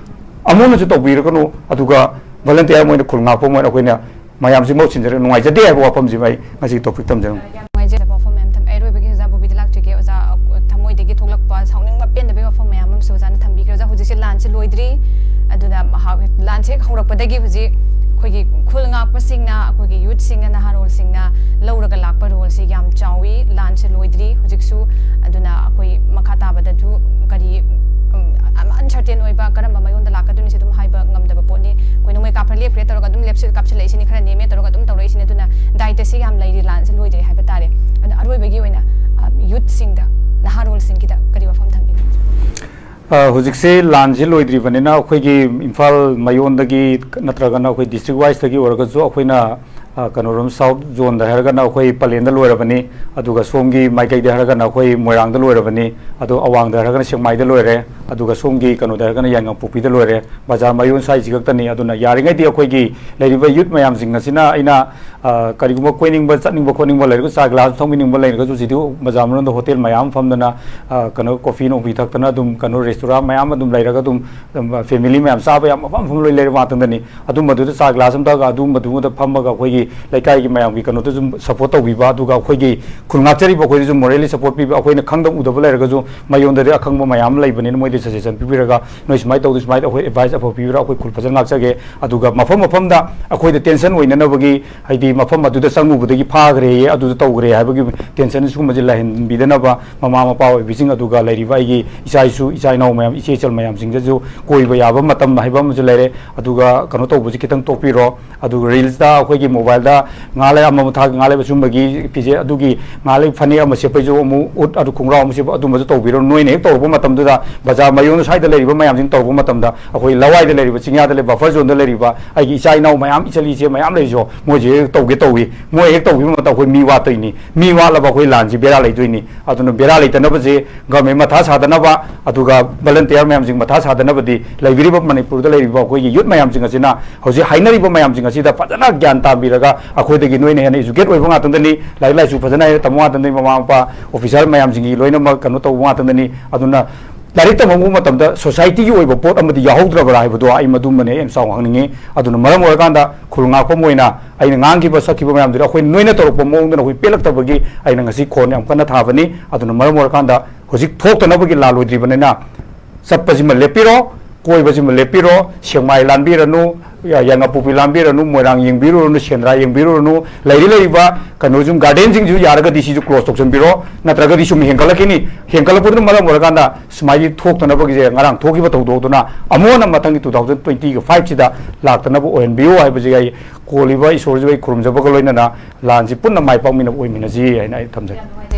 ꯑꯃꯨꯛ ꯍꯟꯅꯁꯨ ꯇꯧꯕꯤꯔꯛꯀꯅꯨ꯫ ꯑꯗꯨꯒ ꯚꯣꯂꯟꯇꯤꯌꯔ ꯑꯃ ꯑꯣꯏꯅ, ꯈꯨꯜ ꯉꯥꯛꯄ ꯑꯃ ꯑꯣꯏꯅ ꯑꯩꯈꯣꯏꯅ ꯃꯌꯥꯝꯁꯤ ꯃꯍꯨꯠ ꯁꯤꯟꯖꯔꯒ ꯅꯨꯡꯉꯥꯏꯖꯗꯦ ꯍꯥꯏꯕ ꯋꯥꯐꯝꯁꯤꯃ ꯑꯩ ꯉꯁꯤ ꯇꯣꯄꯤꯛ ꯊꯝꯖꯔꯝꯒꯦ꯫ ꯌꯥꯝ ꯅꯨꯡꯉꯥꯏꯖꯩ ꯋꯥꯐꯝ ꯃꯌꯥꯝ ꯊꯝ-, ꯑꯔꯣꯏꯕꯒꯤ ꯑꯣꯖꯥ ꯕꯣꯕꯤꯗ ꯂꯥꯛꯆꯒꯦ꯫ ꯑꯣꯖꯥ, ꯑ, ꯊꯃꯣꯏꯗꯒꯤ ꯊꯣꯛꯂꯛꯄ ꯁꯥꯎꯅꯤꯡꯕ ꯄꯦꯟꯗꯕꯒꯤ ꯋꯥꯐꯝ ꯃꯌꯥꯝ ꯑꯃꯁꯨ ꯑꯣꯖꯥꯅ ꯊꯝꯕꯤꯈ꯭ꯔꯦ꯫ ꯑꯣꯖꯥ, ꯍꯧꯖꯤꯛꯁꯦ ꯂꯥꯟꯁꯦ ꯂꯣꯏꯗ꯭ꯔꯤ, ꯑꯗꯨꯅ ꯃꯍꯥꯛ ꯂꯥꯟꯁꯦ ꯍꯦꯛ ꯍꯧꯔꯛꯄꯗꯒꯤ ꯍꯧꯖꯤꯛ ꯑꯩꯈꯣꯏꯒꯤ ꯈꯨꯜ ꯉꯥꯛꯄꯁꯤꯡꯅ, ꯑꯩꯈꯣꯏꯒꯤ ꯌꯨꯠꯁꯤꯡꯅ, ꯅꯍꯥꯔꯣꯜꯁꯤꯡꯅ ꯂꯧꯔꯒ ꯂꯥꯛꯄ ꯔꯣꯜꯁꯤ ꯌꯥꯝ ꯆꯥꯎꯏ꯫ ꯂꯥꯟꯁꯦ ꯂꯣꯏꯗ꯭ꯔꯤ ꯍꯧꯖꯤꯛꯁꯨ, ꯑꯗꯨꯅ ꯑꯩꯈꯣꯏ ꯃꯈꯥ ꯇꯥꯕꯗꯁꯨ ꯀꯔꯤ, ꯎꯝ, uncertain ꯑꯣꯏꯕ, ꯀꯔꯝꯕ ꯃꯌꯣꯟꯗ ꯂꯥꯛꯀꯗꯣꯏꯅꯣꯁꯦ ꯑꯗꯨꯝ ꯍꯥꯏꯕ ꯉꯝꯗꯕ ꯄꯣꯠꯅꯤ꯫ ꯑꯩꯈꯣꯏ ꯅꯣꯡꯃꯩ ꯀꯥꯞꯄ ꯂꯦꯞꯈ꯭ꯔꯦ ꯇꯧꯔꯒ ꯑꯗꯨꯝ ꯂꯦꯞꯁꯤ-, ꯀꯥꯞꯁꯤꯜꯂꯛꯏꯁꯤꯅꯤ, ꯈꯔ ꯅꯦꯝꯃꯦ ꯇꯧꯔꯒ ꯑꯗꯨꯝ ꯇꯧꯔꯛꯏꯁꯤꯅꯤ꯫ ꯑꯗꯨꯅ ꯗꯥꯏꯇꯁꯤ ꯌꯥꯝ ꯂꯩꯔꯤ, ꯂꯥꯟꯁꯦ ꯂꯣꯏꯗ꯭ꯔꯤ ꯍꯥꯏꯕ ꯇꯥꯔꯦ꯫ ꯑꯗꯣ ꯑꯔꯣꯏꯕꯒꯤ ꯑꯣꯏꯅ, ꯑ, ꯌꯨꯠꯁꯤꯡꯗ, ꯅꯍꯥꯔꯣꯜꯁꯤꯡꯒꯤꯗ ꯀꯔꯤ ꯋꯥꯐꯝ ꯊꯝꯕꯤꯅꯤꯡꯉꯤ? ꯑ, ꯍꯧꯖꯤꯛꯁꯦ ꯂꯥꯟꯁꯦ ꯂꯣꯏꯗ꯭ꯔꯤꯕꯅꯤꯅ ꯑꯩꯈꯣꯏꯒꯤ ꯏꯝꯐꯥꯜ ꯃꯌꯣꯟꯗꯒꯤ ꯅꯠꯇ꯭ꯔꯒꯅ ꯑꯩꯈꯣꯏ ꯗꯤꯁꯇ꯭ꯔꯤꯛ ꯋꯥꯏꯁꯇꯒꯤ ꯑꯣꯏꯔꯒꯁꯨ ꯑꯩꯈꯣꯏꯅ ꯑ, ꯀꯩꯅꯣꯔꯣꯝ, ꯁꯥꯎꯠ ꯖꯣꯟꯗ ꯍꯥꯏꯔꯒꯅ ꯑꯩꯈꯣꯏ ꯄꯂꯦꯟꯗ ꯂꯣꯏꯔꯕꯅꯤ, ꯑꯗꯨꯒ ꯁꯣꯝꯒꯤ ꯃꯥꯏꯀꯩꯗ ꯍꯥꯏꯔꯒꯅ ꯑꯩꯈꯣꯏ ꯃꯣꯏꯔꯥꯡꯗ ꯂꯣꯏꯔꯕꯅꯤ, ꯑꯗꯣ ꯑꯋꯥꯡꯗ ꯍꯥꯏꯔꯒꯅ ꯁꯦꯛꯃꯥꯏꯗ ꯂꯣꯏꯔꯦ, ꯑꯗꯨꯒ ꯁꯣꯝꯒꯤ ꯀꯩꯅꯣꯗ ꯍꯥꯏꯔꯒꯅ ꯌꯥꯏꯉꯪꯄꯣꯛꯄꯤꯗ ꯂꯣꯏꯔꯦ, ꯕꯖꯥꯔ ꯃꯌꯣꯟ ꯁ꯭ꯋꯥꯏꯁꯤ ꯈꯛꯇꯅꯤ꯫ ꯑꯗꯨꯅ ꯌꯥꯔꯤꯉꯩꯗꯤ ꯑꯩꯈꯣꯏꯒꯤ ꯂꯩꯔꯤꯕ ꯌꯨꯠ ꯃꯌꯥꯝꯁꯤꯡ ꯑꯁꯤꯅ ꯑꯩꯅ, ꯑ, ꯀꯔꯤꯒꯨꯝꯕ ꯀꯣꯏꯅꯤꯡꯕ, ꯆꯠꯅꯤꯡꯕ, ꯈꯣꯠꯅꯤꯡꯕ ꯂꯩꯔꯒꯁꯨ, ꯆꯥ ꯒ꯭ꯂꯥꯁ ꯊꯛꯅꯤꯡꯕ ꯂꯩꯔꯒꯁꯨ, ꯍꯧꯖꯤꯛꯇꯤ ꯕꯖꯥꯔ ꯃꯅꯨꯡꯗ ꯍꯣꯇꯦꯜ ꯃꯌꯥꯝ ꯐꯝꯗꯅ, ꯑ, ꯀꯩꯅꯣ, ꯀꯣꯐꯤ ꯅꯣꯐꯤ ꯊꯛꯇꯅ ꯑꯗꯨꯝ, ꯀꯩꯅꯣ, ꯔꯦꯁꯇꯨꯔꯥꯟ ꯃꯌꯥꯝ ꯑꯗꯨꯝ ꯂꯩꯔꯒ ꯑꯗꯨꯝ, ꯑꯗꯨꯝ ꯐꯦꯃꯤꯂꯤ ꯃꯌꯥꯝ ꯆꯥꯕ ꯌꯥꯝ ꯃꯐꯝ ꯃꯐꯝ ꯂꯣꯏ ꯂꯩꯔꯕ ꯉꯥꯛꯇꯅꯤ꯫ ꯑꯗꯨꯝꯕꯗꯨꯗ ꯆꯥ ꯒ꯭ꯂꯥꯁ ꯑꯃ ꯊꯛꯑꯒ ꯑꯗꯨꯝꯕꯗꯨꯗ ꯐꯝꯃꯒ ꯑꯩꯈꯣꯏꯒꯤ ꯂꯩꯀꯥꯏꯒꯤ ꯃꯌꯥꯝꯒꯤ ꯀꯩꯅꯣꯗ ꯁꯨꯝ ꯁꯞꯄꯣꯔꯠ ꯇꯧꯕꯤꯕ, ꯑꯗꯨꯒ ꯑꯩꯈꯣꯏꯒꯤ ꯈꯨꯜ ꯉꯥꯛꯆꯔꯤꯕ ꯑꯩꯈꯣꯏꯗꯁꯨ ꯃꯣꯔꯦꯂꯤ ꯁꯞꯄꯣꯔꯠ ꯄꯤꯕ, ꯑꯩꯈꯣꯏꯅ ꯈꯪꯗꯕ ꯎꯗꯕ ꯂꯩꯔꯒꯁꯨ ꯃꯌꯣꯟꯗꯗꯤ ꯑꯈꯪꯕ ꯃꯌꯥꯝ ꯑꯃ ꯂꯩꯕꯅꯤꯅ ꯃꯣꯏꯗ ꯁꯖꯦꯁꯟ ꯄꯤꯕꯤꯔꯒ, "ꯅꯣꯏ ꯁꯨꯃꯥꯏꯅ ꯇꯧꯗ ꯁꯨꯃꯥꯏꯅ ꯑꯩꯈꯣꯏ ꯑꯦꯗꯚꯥꯏꯁ ꯑꯐꯕ ꯄꯤꯕꯤꯔ ꯑꯩꯈꯣꯏ ꯈꯨꯜ ꯐꯖꯅ ꯉꯥꯛꯆꯒꯦ"꯫ ꯑꯗꯨꯒ ꯃꯐꯝ ꯃꯐꯝꯗ ꯑꯩꯈꯣꯏꯗ ꯇꯦꯟꯁꯟ ꯑꯣꯏꯅꯅꯕꯒꯤ, ꯍꯥꯏꯗꯤ ꯃꯐꯝ ꯑꯗꯨꯗ ꯆꯪꯉꯨꯕꯗꯒꯤ ꯐꯥꯈ꯭ꯔꯦꯌꯦ, ꯑꯗꯨꯗ ꯇꯧꯈ꯭ꯔꯦ ꯍꯥꯏꯕꯒꯤ ꯇꯦꯟꯁꯟ ꯁꯤꯒꯨꯝꯕꯁꯦ ꯂꯩꯍꯟꯕꯤꯗꯅꯕ ꯃꯃꯥ ꯃꯄꯥ ꯑꯣꯏꯕꯤꯁꯤꯡ, ꯑꯗꯨꯒ ꯂꯩꯔꯤꯕ ꯑꯩꯒꯤ ꯏꯆꯥ ꯏꯁꯨ, ꯏꯆꯥ ꯏꯅꯥꯎ ꯃꯌꯥꯝ, ꯏꯆꯦ ꯏꯆꯜ ꯃꯌꯥꯝꯁꯤꯡꯗꯁꯨ ꯀꯣꯏꯕ ꯌꯥꯕ ꯃꯇꯝ ꯍꯥꯏꯕ ꯑꯃꯁꯨ ꯂꯩꯔꯦ꯫ ꯑꯗꯨꯒ ꯀꯩꯅꯣ ꯇꯧꯕꯁꯤ ꯈꯤꯇꯪ ꯇꯣꯛꯄꯤꯔꯣ꯫ ꯑꯗꯨꯒ ꯔꯤꯜꯁꯇ ꯑꯩꯈꯣꯏꯒꯤ ꯃꯣꯕꯥꯏꯜꯗ ꯉꯥ ꯂꯩ ꯑꯃꯃꯨꯛ ꯊꯥꯒ, ꯉꯥ ꯂꯩꯕ ꯁꯨꯝꯕꯒꯤ ꯐꯤꯖꯦꯠ, ꯑꯗꯨꯒꯤ ꯉꯥ ꯂꯩ ꯐꯅꯦꯛ ꯑꯃ ꯁꯦꯠꯄꯩꯁꯨ ꯑꯃꯨꯛ ꯎꯠ, ꯑꯗꯨ ꯈꯣꯡꯒ꯭ꯔꯥꯎ ꯑꯃ ꯁꯦꯠꯄ, ꯑꯗꯨꯝꯕꯁꯨ ꯇꯧꯕꯤꯔꯣ꯫ ꯅꯣꯏꯅ ꯍꯦꯛ ꯇꯧꯔꯛꯄ ꯃꯇꯝꯗꯨꯗ, ꯕꯖꯥꯔ ꯃꯌꯣꯟ ꯁ꯭ꯋꯥꯏꯗ ꯂꯩꯔꯤꯕ ꯃꯌꯥꯝꯁꯤꯡ ꯇꯧꯔꯛꯄ ꯃꯇꯝꯗ, ꯑꯩꯈꯣꯏ ꯂꯋꯥꯏꯗ ꯂꯩꯔꯤꯕ, ꯆꯤꯡꯌꯥꯗ ꯂꯩꯕ, ꯕꯐꯔ ꯖꯣꯟꯗ ꯂꯩꯔꯤꯕ ꯑꯩꯒꯤ ꯏꯆꯥ ꯏꯅꯥꯎ ꯃꯌꯥꯝ, ꯏꯆꯜ ꯏꯆꯦ ꯃꯌꯥꯝ ꯂꯩꯔꯤꯁꯨ, ꯃꯣꯏꯁꯦ ꯍꯦꯛ ꯇꯧꯒꯦ ꯇꯧꯏ꯫ ꯃꯣꯏ ꯍꯦꯛ ꯇꯧꯕꯤꯕ ꯃꯇꯝꯗ ꯑꯩꯈꯣꯏ ꯃꯤ ꯋꯥꯠꯇꯣꯏꯅꯤ꯫ ꯃꯤ ꯋꯥꯠꯂꯕ ꯑꯩꯈꯣꯏ ꯂꯥꯟꯁꯤ ꯕꯦꯔꯥ ꯂꯩꯗꯣꯏꯅꯤ꯫ ꯑꯗꯨꯅ ꯕꯦꯔꯥ ꯂꯩꯇꯅꯕꯁꯦ ꯒꯚꯔꯟꯃꯦꯟ ꯃꯊꯥ ꯁꯥꯗꯅꯕ, ꯑꯗꯨꯒ ꯚꯣꯂꯟꯇꯤꯌꯔ ꯃꯌꯥꯝꯁꯤꯡ ꯃꯊꯥ ꯁꯥꯗꯅꯕꯗꯤ, ꯂꯩꯕꯤꯔꯤꯕ ꯃꯅꯤꯄꯨꯔꯗ ꯂꯩꯔꯤꯕ ꯑꯩꯈꯣꯏꯒꯤ ꯌꯨꯠ ꯃꯌꯥꯝꯁꯤꯡ ꯑꯁꯤꯅ ꯍꯧꯖꯤꯛ ꯍꯥꯏꯅꯔꯤꯕ ꯃꯌꯥꯝꯁꯤꯡ ꯑꯁꯤꯗ ꯐꯖꯅ ꯒ꯭ꯌꯥꯟ ꯇꯥꯕꯤꯔꯒ, ꯑꯩꯈꯣꯏꯗꯒꯤ ꯅꯣꯏꯅ ꯍꯦꯟꯅ ꯏꯖꯨꯀꯦꯠ ꯑꯣꯏꯕ ꯉꯥꯛꯇꯗꯅꯤ, ꯂꯥꯏꯔꯤꯛ ꯂꯥꯏꯁꯨ ꯐꯖꯅ ꯍꯩꯔ ꯇꯝꯕ ꯉꯥꯛꯇꯗꯅꯤ, ꯃꯃꯥ ꯃꯄꯥ, ꯑꯣꯐꯤꯁꯥꯔ ꯃꯌꯥꯝꯁꯤꯡꯒꯤ ꯂꯣꯏꯅꯃꯛ ꯀꯩꯅꯣ ꯇꯧꯕ ꯉꯥꯛꯇꯗꯅꯤ꯫ ꯑꯗꯨꯅ ꯂꯥꯏꯔꯤꯛ ꯇꯝꯕ ꯃꯇꯝꯗ ꯁꯣꯁꯥꯏꯇꯤꯒꯤ ꯑꯣꯏꯕ ꯄꯣꯠ ꯑꯃꯗꯤ ꯌꯥꯎꯍꯧꯗ꯭ꯔꯕ꯭ꯔꯥ ꯍꯥꯏꯕꯗꯣ ꯑꯩ ꯃꯗꯨꯃꯅꯦ ꯑꯩ ꯌꯥꯝ ꯆꯥꯎꯅ ꯍꯪꯅꯤꯡꯉꯤ꯫ ꯑꯗꯨꯅ ꯃꯔꯝ ꯑꯣꯏꯔꯀꯥꯟꯗ ꯈꯨꯜ ꯉꯥꯛꯄ ꯑꯃ ꯑꯣꯏꯅ ꯑꯩꯅ ꯉꯥꯡꯈꯤꯕ, ꯁꯛꯈꯤꯕ ꯃꯌꯥꯝꯗꯨꯗ ꯑꯩꯈꯣꯏ ꯅꯣꯏꯅ ꯇꯧꯔꯛꯄ ꯃꯑꯣꯡꯗꯨꯅ ꯑꯩꯈꯣꯏ ꯄꯦꯜꯂꯛꯇꯕꯒꯤ ꯑꯩꯅ ꯉꯁꯤ ꯈꯣꯟ ꯌꯥꯝ ꯀꯟꯅ ꯊꯥꯕꯅꯤ꯫ ꯑꯗꯨꯅ ꯃꯔꯝ ꯑꯣꯏꯔꯀꯥꯟꯗ ꯍꯧꯖꯤꯛ ꯊꯣꯛꯇꯅꯕꯒꯤ ꯂꯥꯜꯂꯣꯏꯗ꯭ꯔꯤꯕꯅꯤꯅ ꯆꯠꯄꯁꯤꯃ ꯂꯦꯞꯄꯤꯔꯣ, ꯀꯣꯏꯕꯁꯤꯃ ꯂꯦꯞꯄꯤꯔꯣ, ꯁꯦꯛꯃꯥꯏ ꯂꯥꯟꯕꯤꯔꯅꯨ, ꯌꯥ-, ꯌꯥꯏꯉꯪꯄꯣꯛꯄꯤ ꯂꯥꯟꯕꯤꯔꯅꯨ, ꯃꯣꯏꯔꯥꯡ ꯌꯦꯡꯕꯤꯔꯨꯔꯅꯨ, ꯁꯦꯟꯗ꯭ꯔꯥ ꯌꯦꯡꯕꯤꯔꯨꯔꯅꯨ, ꯂꯩꯔꯤ ꯂꯩꯔꯤꯕ ꯀꯩꯅꯣꯁꯨ, ꯒꯥꯔꯗꯦꯟꯁꯤꯡꯁꯨ ꯌꯥꯔꯒꯗꯤ ꯁꯤꯁꯨ ꯀ꯭ꯂꯣꯖ ꯇꯧꯁꯤꯟꯕꯤꯔꯣ, ꯅꯠꯇ꯭ꯔꯒꯗꯤ ꯁꯨꯝ ꯍꯦꯟꯒꯠꯂꯛꯈꯤꯅꯤ꯫ ꯍꯦꯟꯒꯠꯂꯛꯄꯗꯨꯅ ꯃꯔꯝ ꯑꯣꯏꯔꯀꯥꯟꯗ ꯁꯨꯃꯥꯏꯅ ꯊꯣꯛꯇꯅꯕꯒꯤꯁꯦ ꯉꯔꯥꯡ ꯊꯣꯛꯈꯤꯕ ꯊꯧꯗꯣꯛꯇꯨꯅ ꯑꯃꯨꯛ ꯍꯟꯅ ꯃꯊꯪꯒꯤ two thousand twenty five ꯁꯤꯗ ꯂꯥꯛꯇꯅꯕ ꯑꯣꯏꯍꯟꯕꯤꯌꯨ ꯍꯥꯏꯕꯁꯤ ꯑꯩ ꯀꯣꯜꯂꯤꯕ ꯏꯁꯣꯔꯁꯤꯕꯨ ꯑꯩ ꯈꯨꯔꯨꯝꯖꯕꯒ ꯂꯣꯏꯅꯅ ꯂꯥꯟꯁꯤ ꯄꯨꯟꯅ ꯃꯥꯏ ꯄꯥꯛꯃꯤꯟꯅꯕ ꯑꯣꯏꯃꯤꯟꯅꯁꯤ ꯍꯥꯏꯅ ꯑꯩ ꯊꯝꯖꯒꯦ꯫